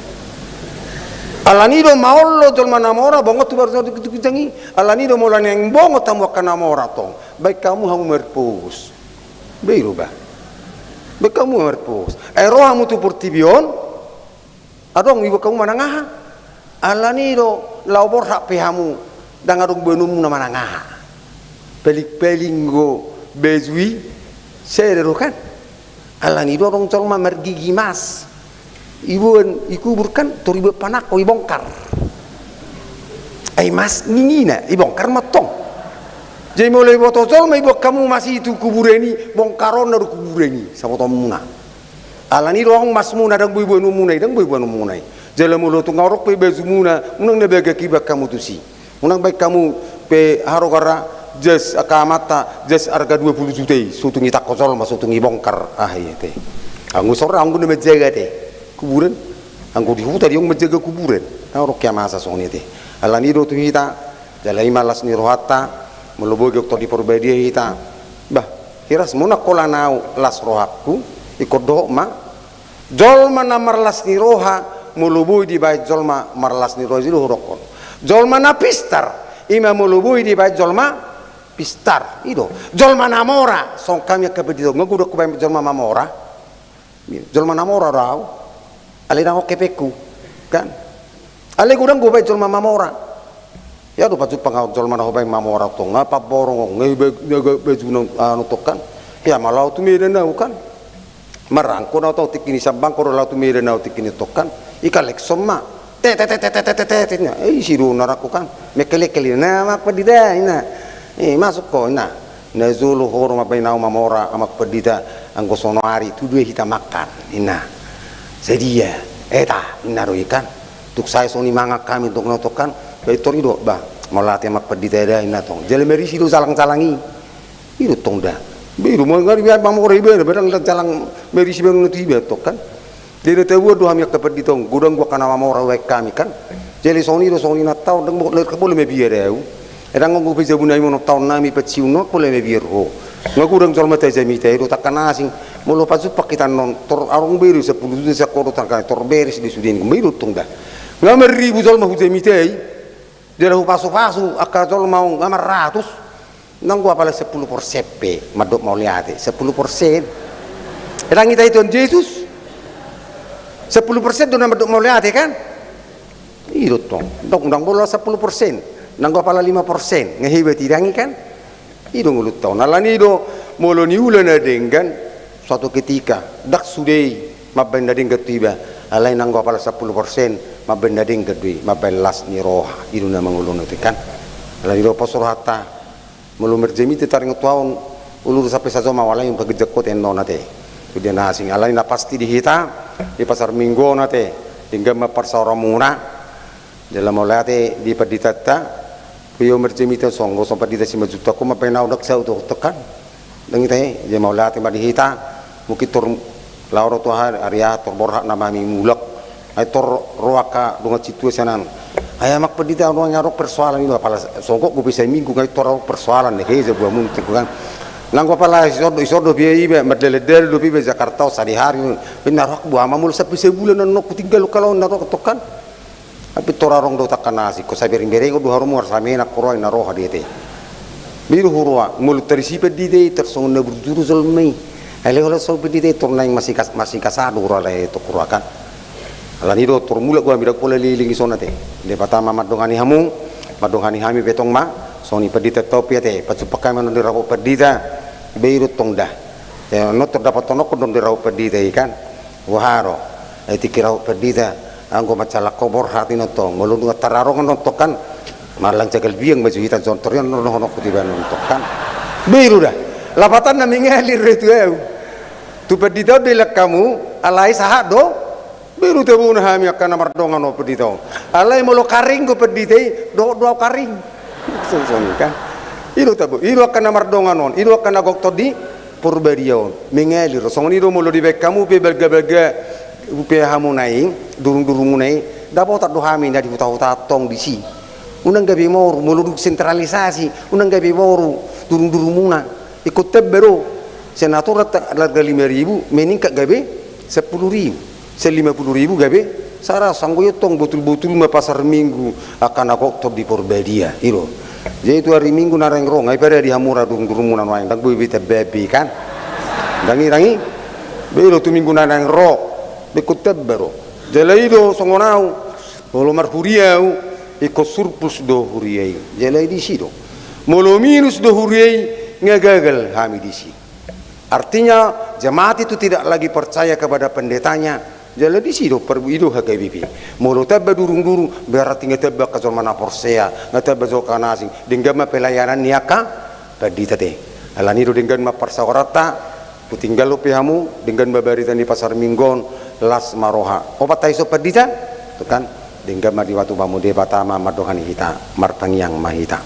Alani do maol do jolma na mora bongot tu banua ginjang i. Alani do molo naeng bongot hamu angka na mora tong, baen hamu hamu marpogos. Baen do ba. Baen hamu marpogos. Ai ro hamu tu portibi on, adong iboan hamu manang aha? Alani do laho borhat pe hamu, ndang adong boanonmuna manang aha. Paling-paling do baju i, sada do kan? Alani do adong jolma margigi mas. Iboan, ikubur kan, tor iboan panangko, ibongkar. Ai mas ninna, ibongkar ma tong. Jadi molo iboto jolma iboan hamu mas i tu kuburan i, bongkaronna do kuburan i, sabotoonmuna. Alani do adong masmuna, ndang boi boanonmuna i, ndang boi boanonmuna i. Jala molo tung adong pe bajumuna, unang na bagak ibaen hamu tusi. Unang baen hamu pe, aha do goarna, jas angka amanta, jas arga dua pulu juta i, so tung itangko jolma, so tung ibongkar. Ah, i ate. Anggo sor, anggo na manjaga ate kuburan, anggo di huta do adong manjaga kuburan. Nga adong hea masa songon i ate. Alani do tu hita, jala i ma las ni rohanta, molo boi gok tor di Parbadia hita. Bah, hiras muna holan ahu las rohangku, ingkon dohot ma. Jolma na marlas ni roha, molo boi dibaen jolma marlas ni roha, i do hudokkon. Jolma na pistar, i ma molo boi dibaen jolma pistar, i do. Jolma na mora, songon hami angka pandita on, nga godang hubaen jolma mamora. Jolma na mora do ahu. Alai ndang adong hepengku. Kan? Alai godang do hubaen jolma mamora. Ia do pajumpang ahu jolma na hubaen mamora tong, nga pamborong on, nga i ba-, ba-, ba-, bajuna anu tong kan. Ia molo ahu tu Medan ahu kan. Marangko na ahu tingki ni sambangko do laho tu Medan ahu tingki ni tong kan. I kalekson ma. Te, te, te, ninna. Eh, isi do na rangko kan. Mengkelengkel i. Na, amang pandita, ninna. Eh, masuk ho, ninna. Na jolo ho do mambaen ahu mamora, amang pandita, anggo saonari tu dua hita mangan, ninna. Sadia? Eta, inna do i kan. Tung sae songon i mangan hami tong na tong kan. Ba i tor i do, ba, mauliate amang pandita da inna tong. Jala marisi do jalang-jalang i. I do tong da. Ba i do, molo nunga di ba mamora iba, ba ndang jalang marisi ba nunga tu iba tong kan. Jadi na taboan do hami angka pandita on, godang do angka na mamora hubaen hami kan. Jadi songon i do, songon i na taon, ndang bo-, ndang pola mabiar au. Ndang anggo pe jabu nami on, taon nami pansiun on, pola mabiar ho. Nga godang jolma tajamita i do, angka na asing. Molo pajumpang hita annon, tor adong be do sampulu juta sian ho do angka, tor beres do sude i, ba i do tong da. Nga marribu jolma hujamita i. Jala hupasu-pasu angka jolma on, nga marratus. Nanggo apala sampulu persen pe mandok mauliate, sampulu persen. Ndang ita i Tuhan Jesus. Sampulu persen do na mandok mauliate kan? I do tong. Ndang, ndang pola sampulu persen. Nanggo apala lima persen. Nga hebat i ndang i kan? I do ngolunta on. Alani i do, molo niula na denggan, suatu ketika, ndang sude i mambaen na denggan tu iba. Alai nanggo apala sampulu persen, mambaen na denggan do i, mambaen las ni roha. I do na mangoloi on kan. Alani i do pos rohanta. Molo marjamita taringot tu ahu on, ulu do sampe sajo ma au alai paginjang ho te annon ate. Tu dia na asing. Alai na pasti di hita, di pasar Minggu on ate. Denggan ma parsaoramuna. Jala mauliate di panditanta. Pe i au marjamita songon, songon pandita Simanjuntak, ho mambaen au ndang saut ho tong kan. Ndang ita i, jala mauliate ma di hita. Mungkin tor laho do tu aha, ari Ahad tor borhat nama hami mulak. Ai tor ro angka dongan sintua sian an. Ai amang pandita, adong, adong persoalan i do, apala songon dope sae Minggu, ai tor adong persoalan, he, jabu hamu tong kan. Nanggo apala ison do, ison dope iba, mardalan-dalan dope iba Jakarta on sadihari. Pe na rohangku boha ma molo sampe sabulan annon hutinggal halaon na ro tong kan. Ai pe tor adong do angka na asing, ho sai bereng-berengon do haromo, arsa menak huroa i na roha di ate. Ba i do huroa, molo tarisi pandita i, tar songon na burju do jolma i. Alai holan songon pandita i, tor naeng masingka-, masingkasa do huroa, alai tong huroa kan. Alani i do tor mulak do hami, ndang pola leleng i son ate. Debata ma mandongani hamu, mandongani hami pe tong ma. Songon i panditanta on pe ate, pajumpang hami annon di rap pandita. Ba i do tong da. Annon tor dapothononku annon di rap pandita i kan. Boha do? Ai tingki rap pandita, anggo manjalang ho borhat i non tong, molo nunga tararong non tong kan, manang jagal biang ma jo hita jontor i, annon dohononku tu iba non tong kan. Ba i do da. Lapatanna mengalir do i tu au. Tu pandita on do ilang hamu, alai sahat do. Ba i do tabona hami angka na mardongan on pandita on. Alai molo karing do pandita i, dohot do au karing. Songon i kan. I do tabo, i do angka na mardongan on, i do angka na gok tondi Porbadia on, mengalir. Songon i do molo dibaen hamu pe balga-balga, pe hamuna i, durung-durungmuna i, dapotan do hami na di huta-huta tong disi. Unang gabe moru, molo dung sentralisasi, unang gabe moru durung-durungmuna. Ingkon tamba do, sian aturan ta-, harga lima ribu, meningkat gabe sampulu ribu. Sian lima puluh ribu gabe saratus, anggo i tong botul-botul ma pasar Minggu angka na gok tondi Porbadia, i do. Jadi tu ari Minggu na naeng ro, nga i pe da di hamu ra durung-durungmuna nuaeng, ndang boi be tamba be kan. Ndang i, ndang i. Ba i do tu Minggu na naeng ro, ba ingkon tamba do. Jala i do songon au, molo marhuria au, ingkon surplus do huria i. Jala i disi do. Molo minus do huria i, nga gagal hami disi. Artinya, jemaat itu tidak lagi percaya kepada pendetanya. Jala disi do, par-, i do H K B P. Molo tamba durung-durung, berarti nga tamba angka jolma na porsea, nga tamba jolma na asing. Denggan ma pelayanan ni angka pandita te. Alani i do denggan ma parsaoranta, hutinggalhon pe hamu, denggan ma barita ni pasar Minggu on, las ma roha. Opat tahi so pandita, tu kan, denggan ma di batu bamu, Debata ma mandongani hita, martangiang ma hita.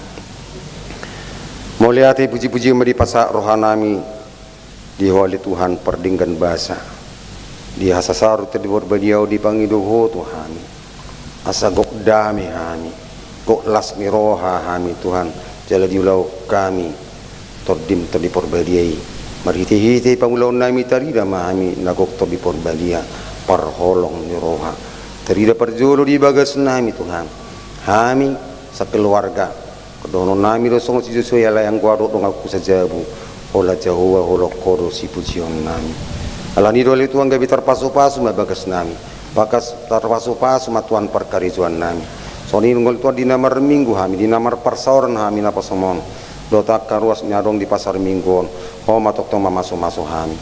Mauliate puji-puji ma dipasahat rohanami, di Ho ale Tuhan pardenggan basa. Di hasasaro Tondi Porbadia on dipangido Ho tu hami. Asa gok dame hami, gok las ni roha hami Tuhan, jala diulahon hami Tondim Tondi Porbadia i. Marhite-hite pangulahonnami tarida ma hami na gok Tondi Porbadia, parholong ni roha. Tarida parjolo di bagasnami Tuhan. Hami sakeluarga, dohononnami do songon si Josua i, alai anggo au dohot donganku sajabu, holan Jahowa, holan Ho do sipujionnami. Alani i do ale Tuhan gabe tarpasu-pasu ma bagasnami. Bagas tarpasu-pasu ma Tuhan parkarejoannami. Songon i nunga ale Tuhan di na marminggu hami, di na marparsaoran hami naposomon. Dohot angka ruas na adong di pasar Minggu on. Ho ma tongtong mamasu-masu hami.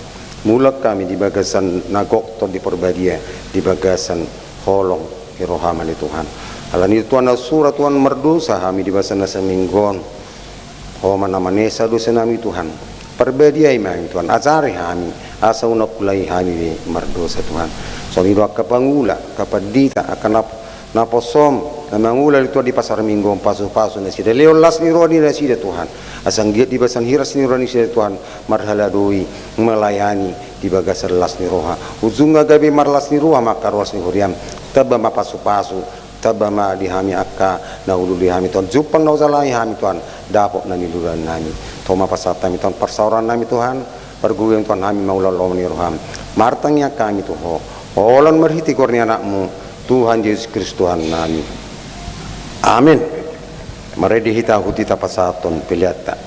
Mulak hami di bagasan na gok Tondi Porbadia, di bagasan holong ni roham ale Tuhan. Alani i Tuhan, na sura Tuhan mardosa hami di bagasan na saminggu on. Ho ma na manesa dosanami Tuhan. Parbadiai ma hami Tuhan, ajari hami, asa unang hulahei hami be mardosa Tuhan. Songon i do angka pangula, angka pandita, angka nap-, naposom na mangula di Tuhan di pasar Minggu on, pasupasu nasida, lehon las ni roha ni nasida Tuhan, asa anggiat di bagasan hiras ni roha nasida Tuhan marhaladoi, melayani di bagasan las ni roha. Ujungna gabe marlas ni roha ma angka ruas ni huriaM. Tamba ma pasupasu, tamba ma di hami angka na hulului hami Tuhan, jumpang na hujalo hami Tuhan, dapot na niluluan nami. Tong ma pasahat hami Tuhan parsaoran nami Tuhan, pargogoi Tuhan hami mangula lomo ni rohaM. Martangiang hami tu Ho, holan marhite goar ni AnakMu, Tuhan Jesus Kristus Tuhan nami. Amen. Marende hita, huhut hita pasahathon peleanta.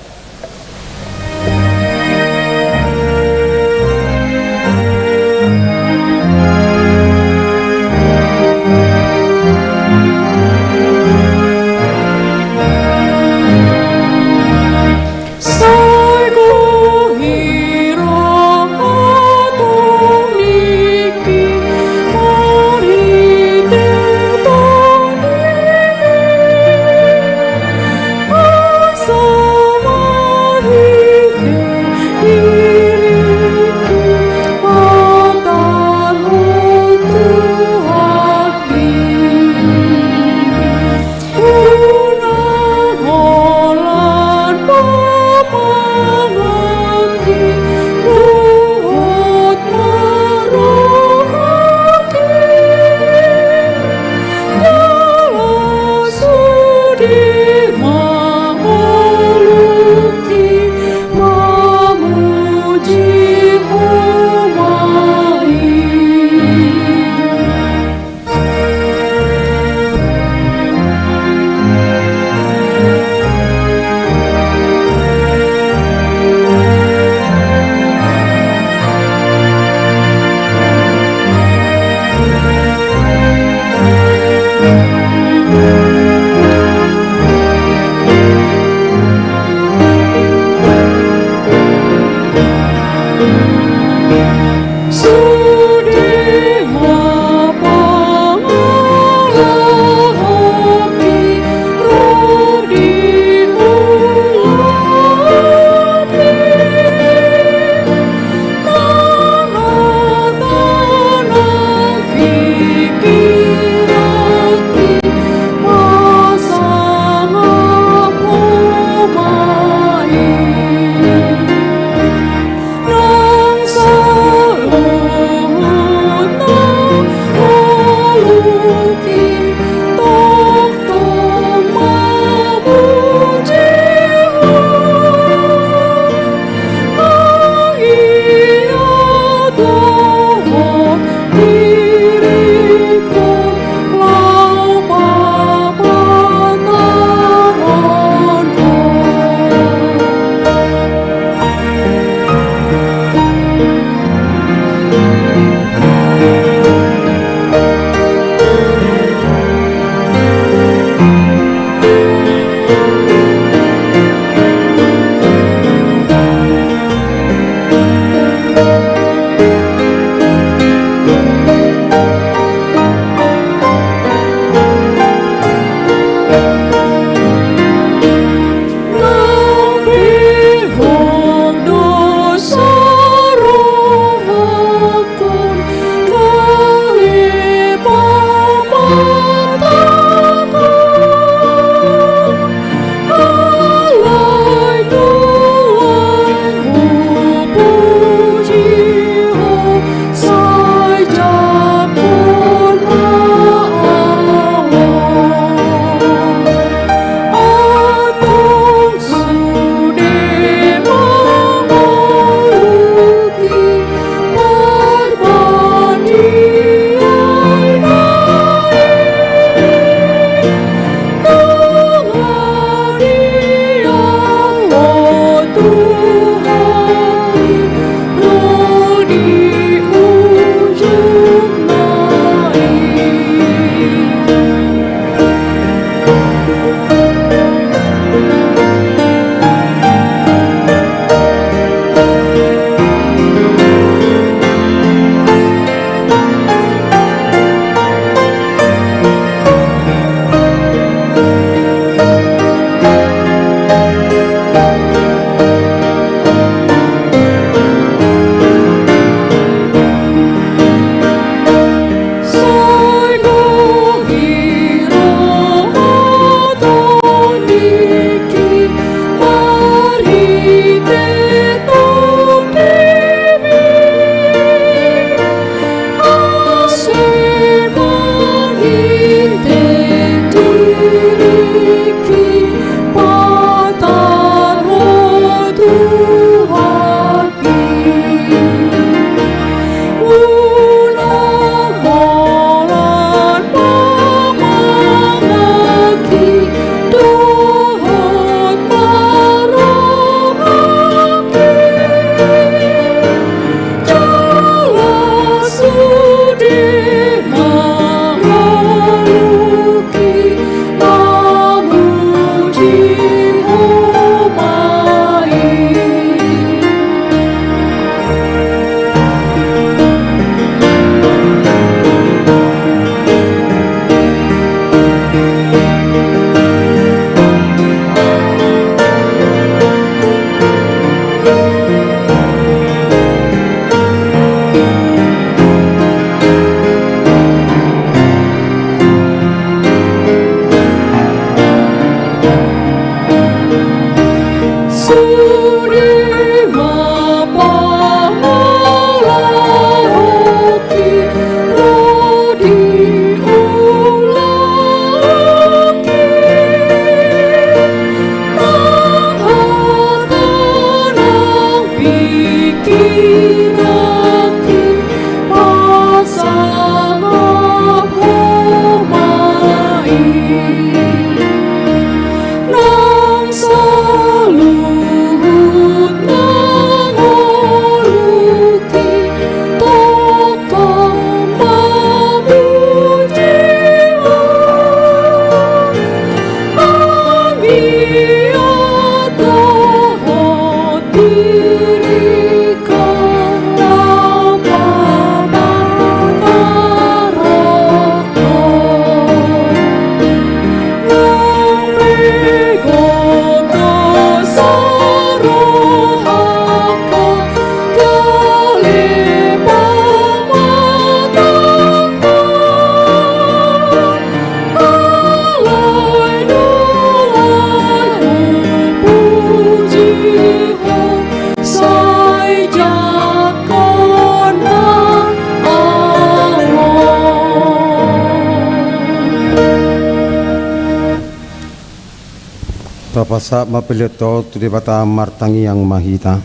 Tapasahat ma pelean tu Debata, martangiang ma hita.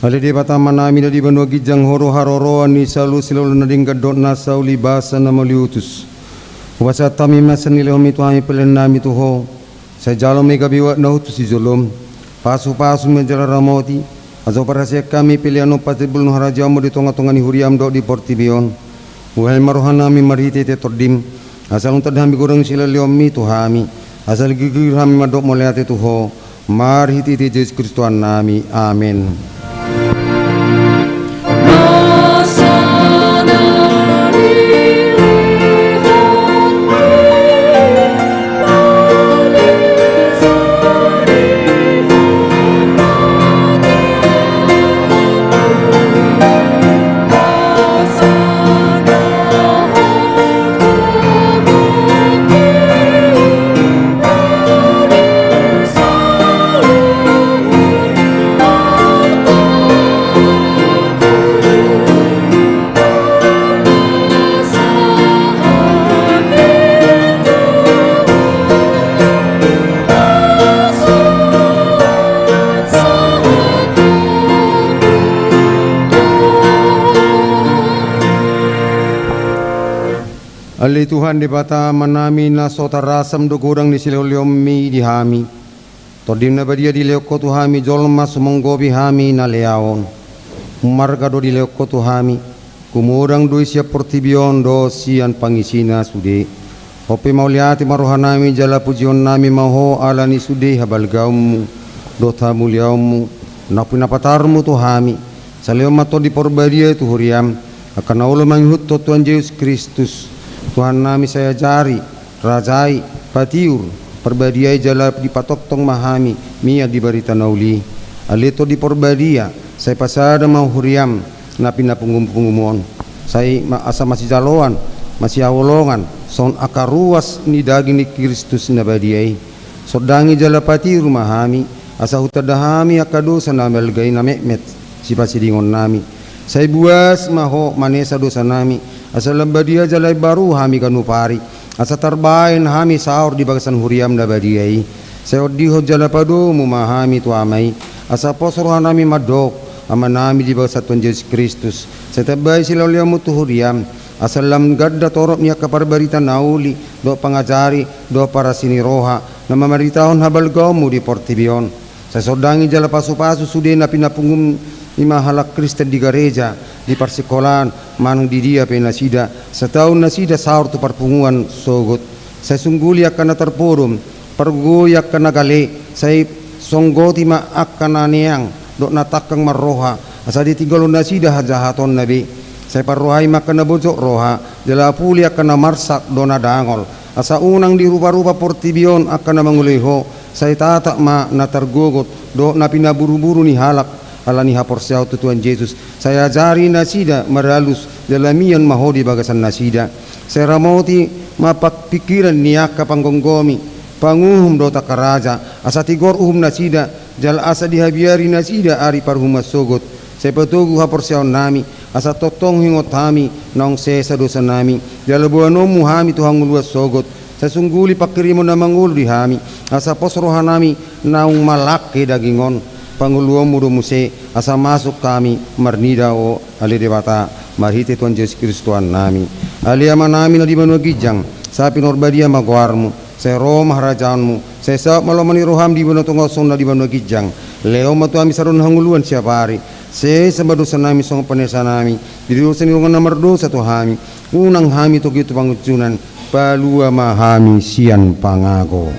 Ale Debata Amanami na di banua ginjang, Ho do haroroan ni saluhut silolo na denggan dohot na sauli basa na mauliutus. Hupasahat hami ma sian na nilehonMi tu hami peleannami tu Ho. Sai jalo ma i gabe uap na huhut tu sijolom. Pasupasu ma i jala ramoti, asa huparhaseang hami pelean on patibulhon harajaonMu di tongatonga ni huriaM dohot di portibi on. Buhai ma rohanami marhitehite TondiM, asa unang tanda hami godang ni silehonlehonMi tu hami, asa girgir hami mandok mauliate tu Ho, marhitehite Jesus Kristus Tuhannami. Amen. Ale Tuhan Debata Amanami, na so tarasam do godang ni silehonlehonMi di hami. TondiM na badia dilehon Ho tu hami jolma, sumonggopi hami na leaon. Umarga do dilehon Ho tu hami, gumodang do i sian portibi on dohot sian pangisina sude. On pe mauliate ma rohanami jala pujionnami ma Ho ala ni sude habalgaonMu dohot hamuliaonMu na pinapatarMu tu hami. Sai lehon ma Tondi Parbadia i tu huriaM, angka na olo mangihuthon Tuhan Jesus Kristus Tuhannami, sai ajari, rajai, patiur, parbadiai jala dipatongtong ma hami mian di barita na uli. Ale Tondi Parbadia, sai pasada ma huriaM na pinapungumpungum on, sai ma-, asa masijaloan, masihaholongan songon angka ruas ni daging ni Kristus na badia i. Sondangi jala patiur ma hami, asa hutanda hami angka dosa na balga i na metmet sipasidingonnami. Sai buas ma Ho manesa dosanami, asa lam badia jala imbaru hami ganup ari, asa tarbahen hami saor di bagasan huriaM na badia i. Sai ondihon jala padomu ma hami tu Ama i, asa pos rohanami mandok, Amanami di bagasan Tuhan Jesus Kristus, sai tambai silehonlehonMu tu huriaM, asa lam ganda torop ni angka parbarita na uli dohot pangajari dohot parasi ni roha na mamaritahon habalgaonMu di portibi on. Sai sondangi jala pasupasu sude na pinapungum i ma halak Kristen di gareja, di parsingkolaan, manang di dia pe nasida, sai tau nasida saor tu parpunguan sogot. Sai sungguli angka na tarpodom, pargogoi angka na gale, sai songgoti ma angka na neang dohot na tangkang marroha, asa ditinggalhon nasida hajahatonna be. Sai parrohai ma angka na bojok roha, jala apuli angka na marsak dohot na dangol, asa unang diruparupa portibi on angka na mangoloi Ho. Sai tatap ma na targogot dohot na pinaburuburu ni halak ala ni haporseaon tu Tuhan Jesus. Sai ajari nasida maralus jala mian ma Ho di bagasan nasida. Sai ramoti ma pingkiran ni angka panggomgomi, panguhum dohot angka raja, asa tigor uhum nasida, jala asa dihabiari nasida ari paruhuman sogot. Sai patogu haporseaonnami, asa tongtong huingot hami naung sesa dosanami, jala boanonMu hami tu hangoluan sogot. Sai sungguli pangkirimon na mangolu di hami, asa pos rohanami naung malangke daging on. Pangoluonmu do muse, asa masuk hami marnida Ho, ale Debata, marhite Tuhan Jesus Kristus Tuhannami. Ale Amanami na di banua ginjang, sai pinarbadia ma goarmu, sai ro ma harajaonmu, sai saut ma lomo ni roham di banua tonga on songon na di banua ginjang. Lehon ma tu hami sadari on hangoluan siapari, sesa ma dosanami songon panesanami di dosa ni dongan na mardosa tu hami, unang hami togihon tu pangunjunan, palua ma hami sian pangago.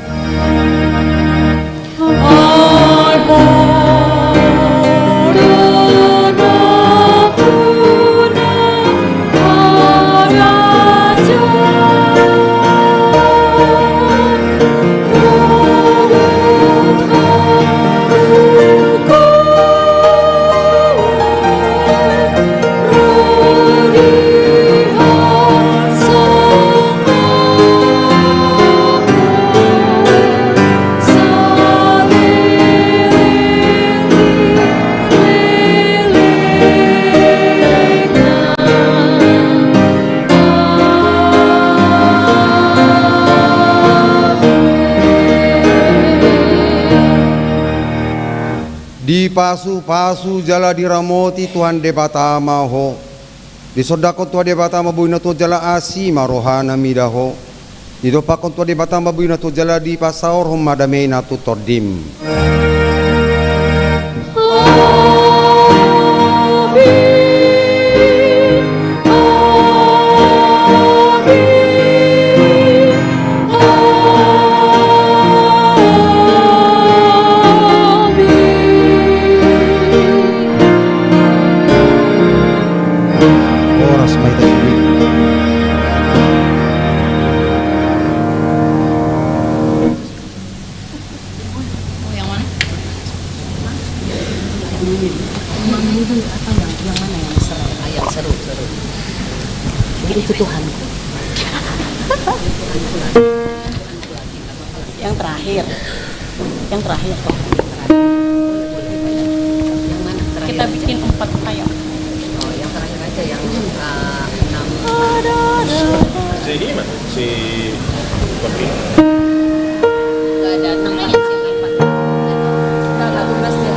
Dipasupasu jala diramoti Tuhan Debata ma ho. Disondangkon Tuhan Debata ma boi na tuat jala asi ma rohana mida ho. Didompakkon Tuhan Debata ma boi na tuat jala dipasaorhon ma dameina tu tondim. Amin. Amin. Amin. Horas ma hita sude. Oh, yang mana? Yang mana itu apa yang, yang mana yang seru? Ah, yang seru, seru. Ini itu Tuhanku. Yang terakhir. Yang terakhir kok. Yang mana terakhir? Kita bikin empat kayak. Oh, yang terakhir aja yang, eh, enam. Si ini mana? Si Kopi. Nggak datang lagi si empat. Udah, nggak tugas dia.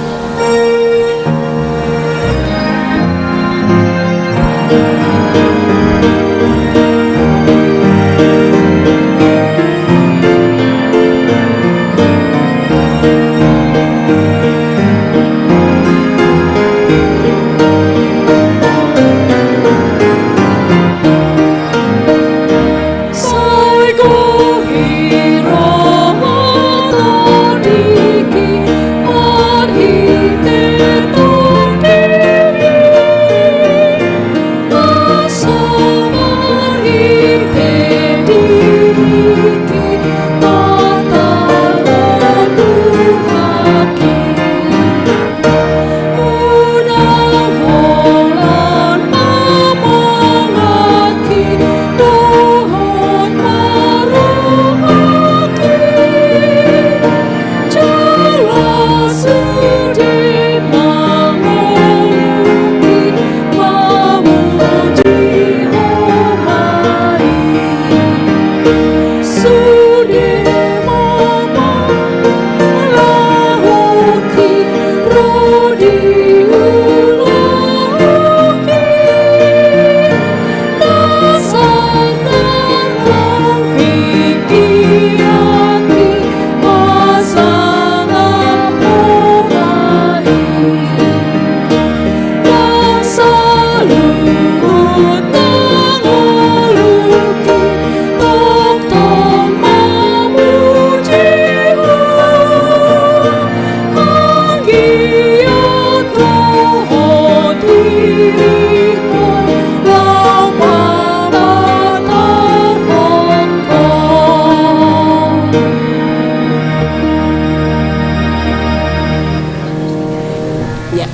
Ya.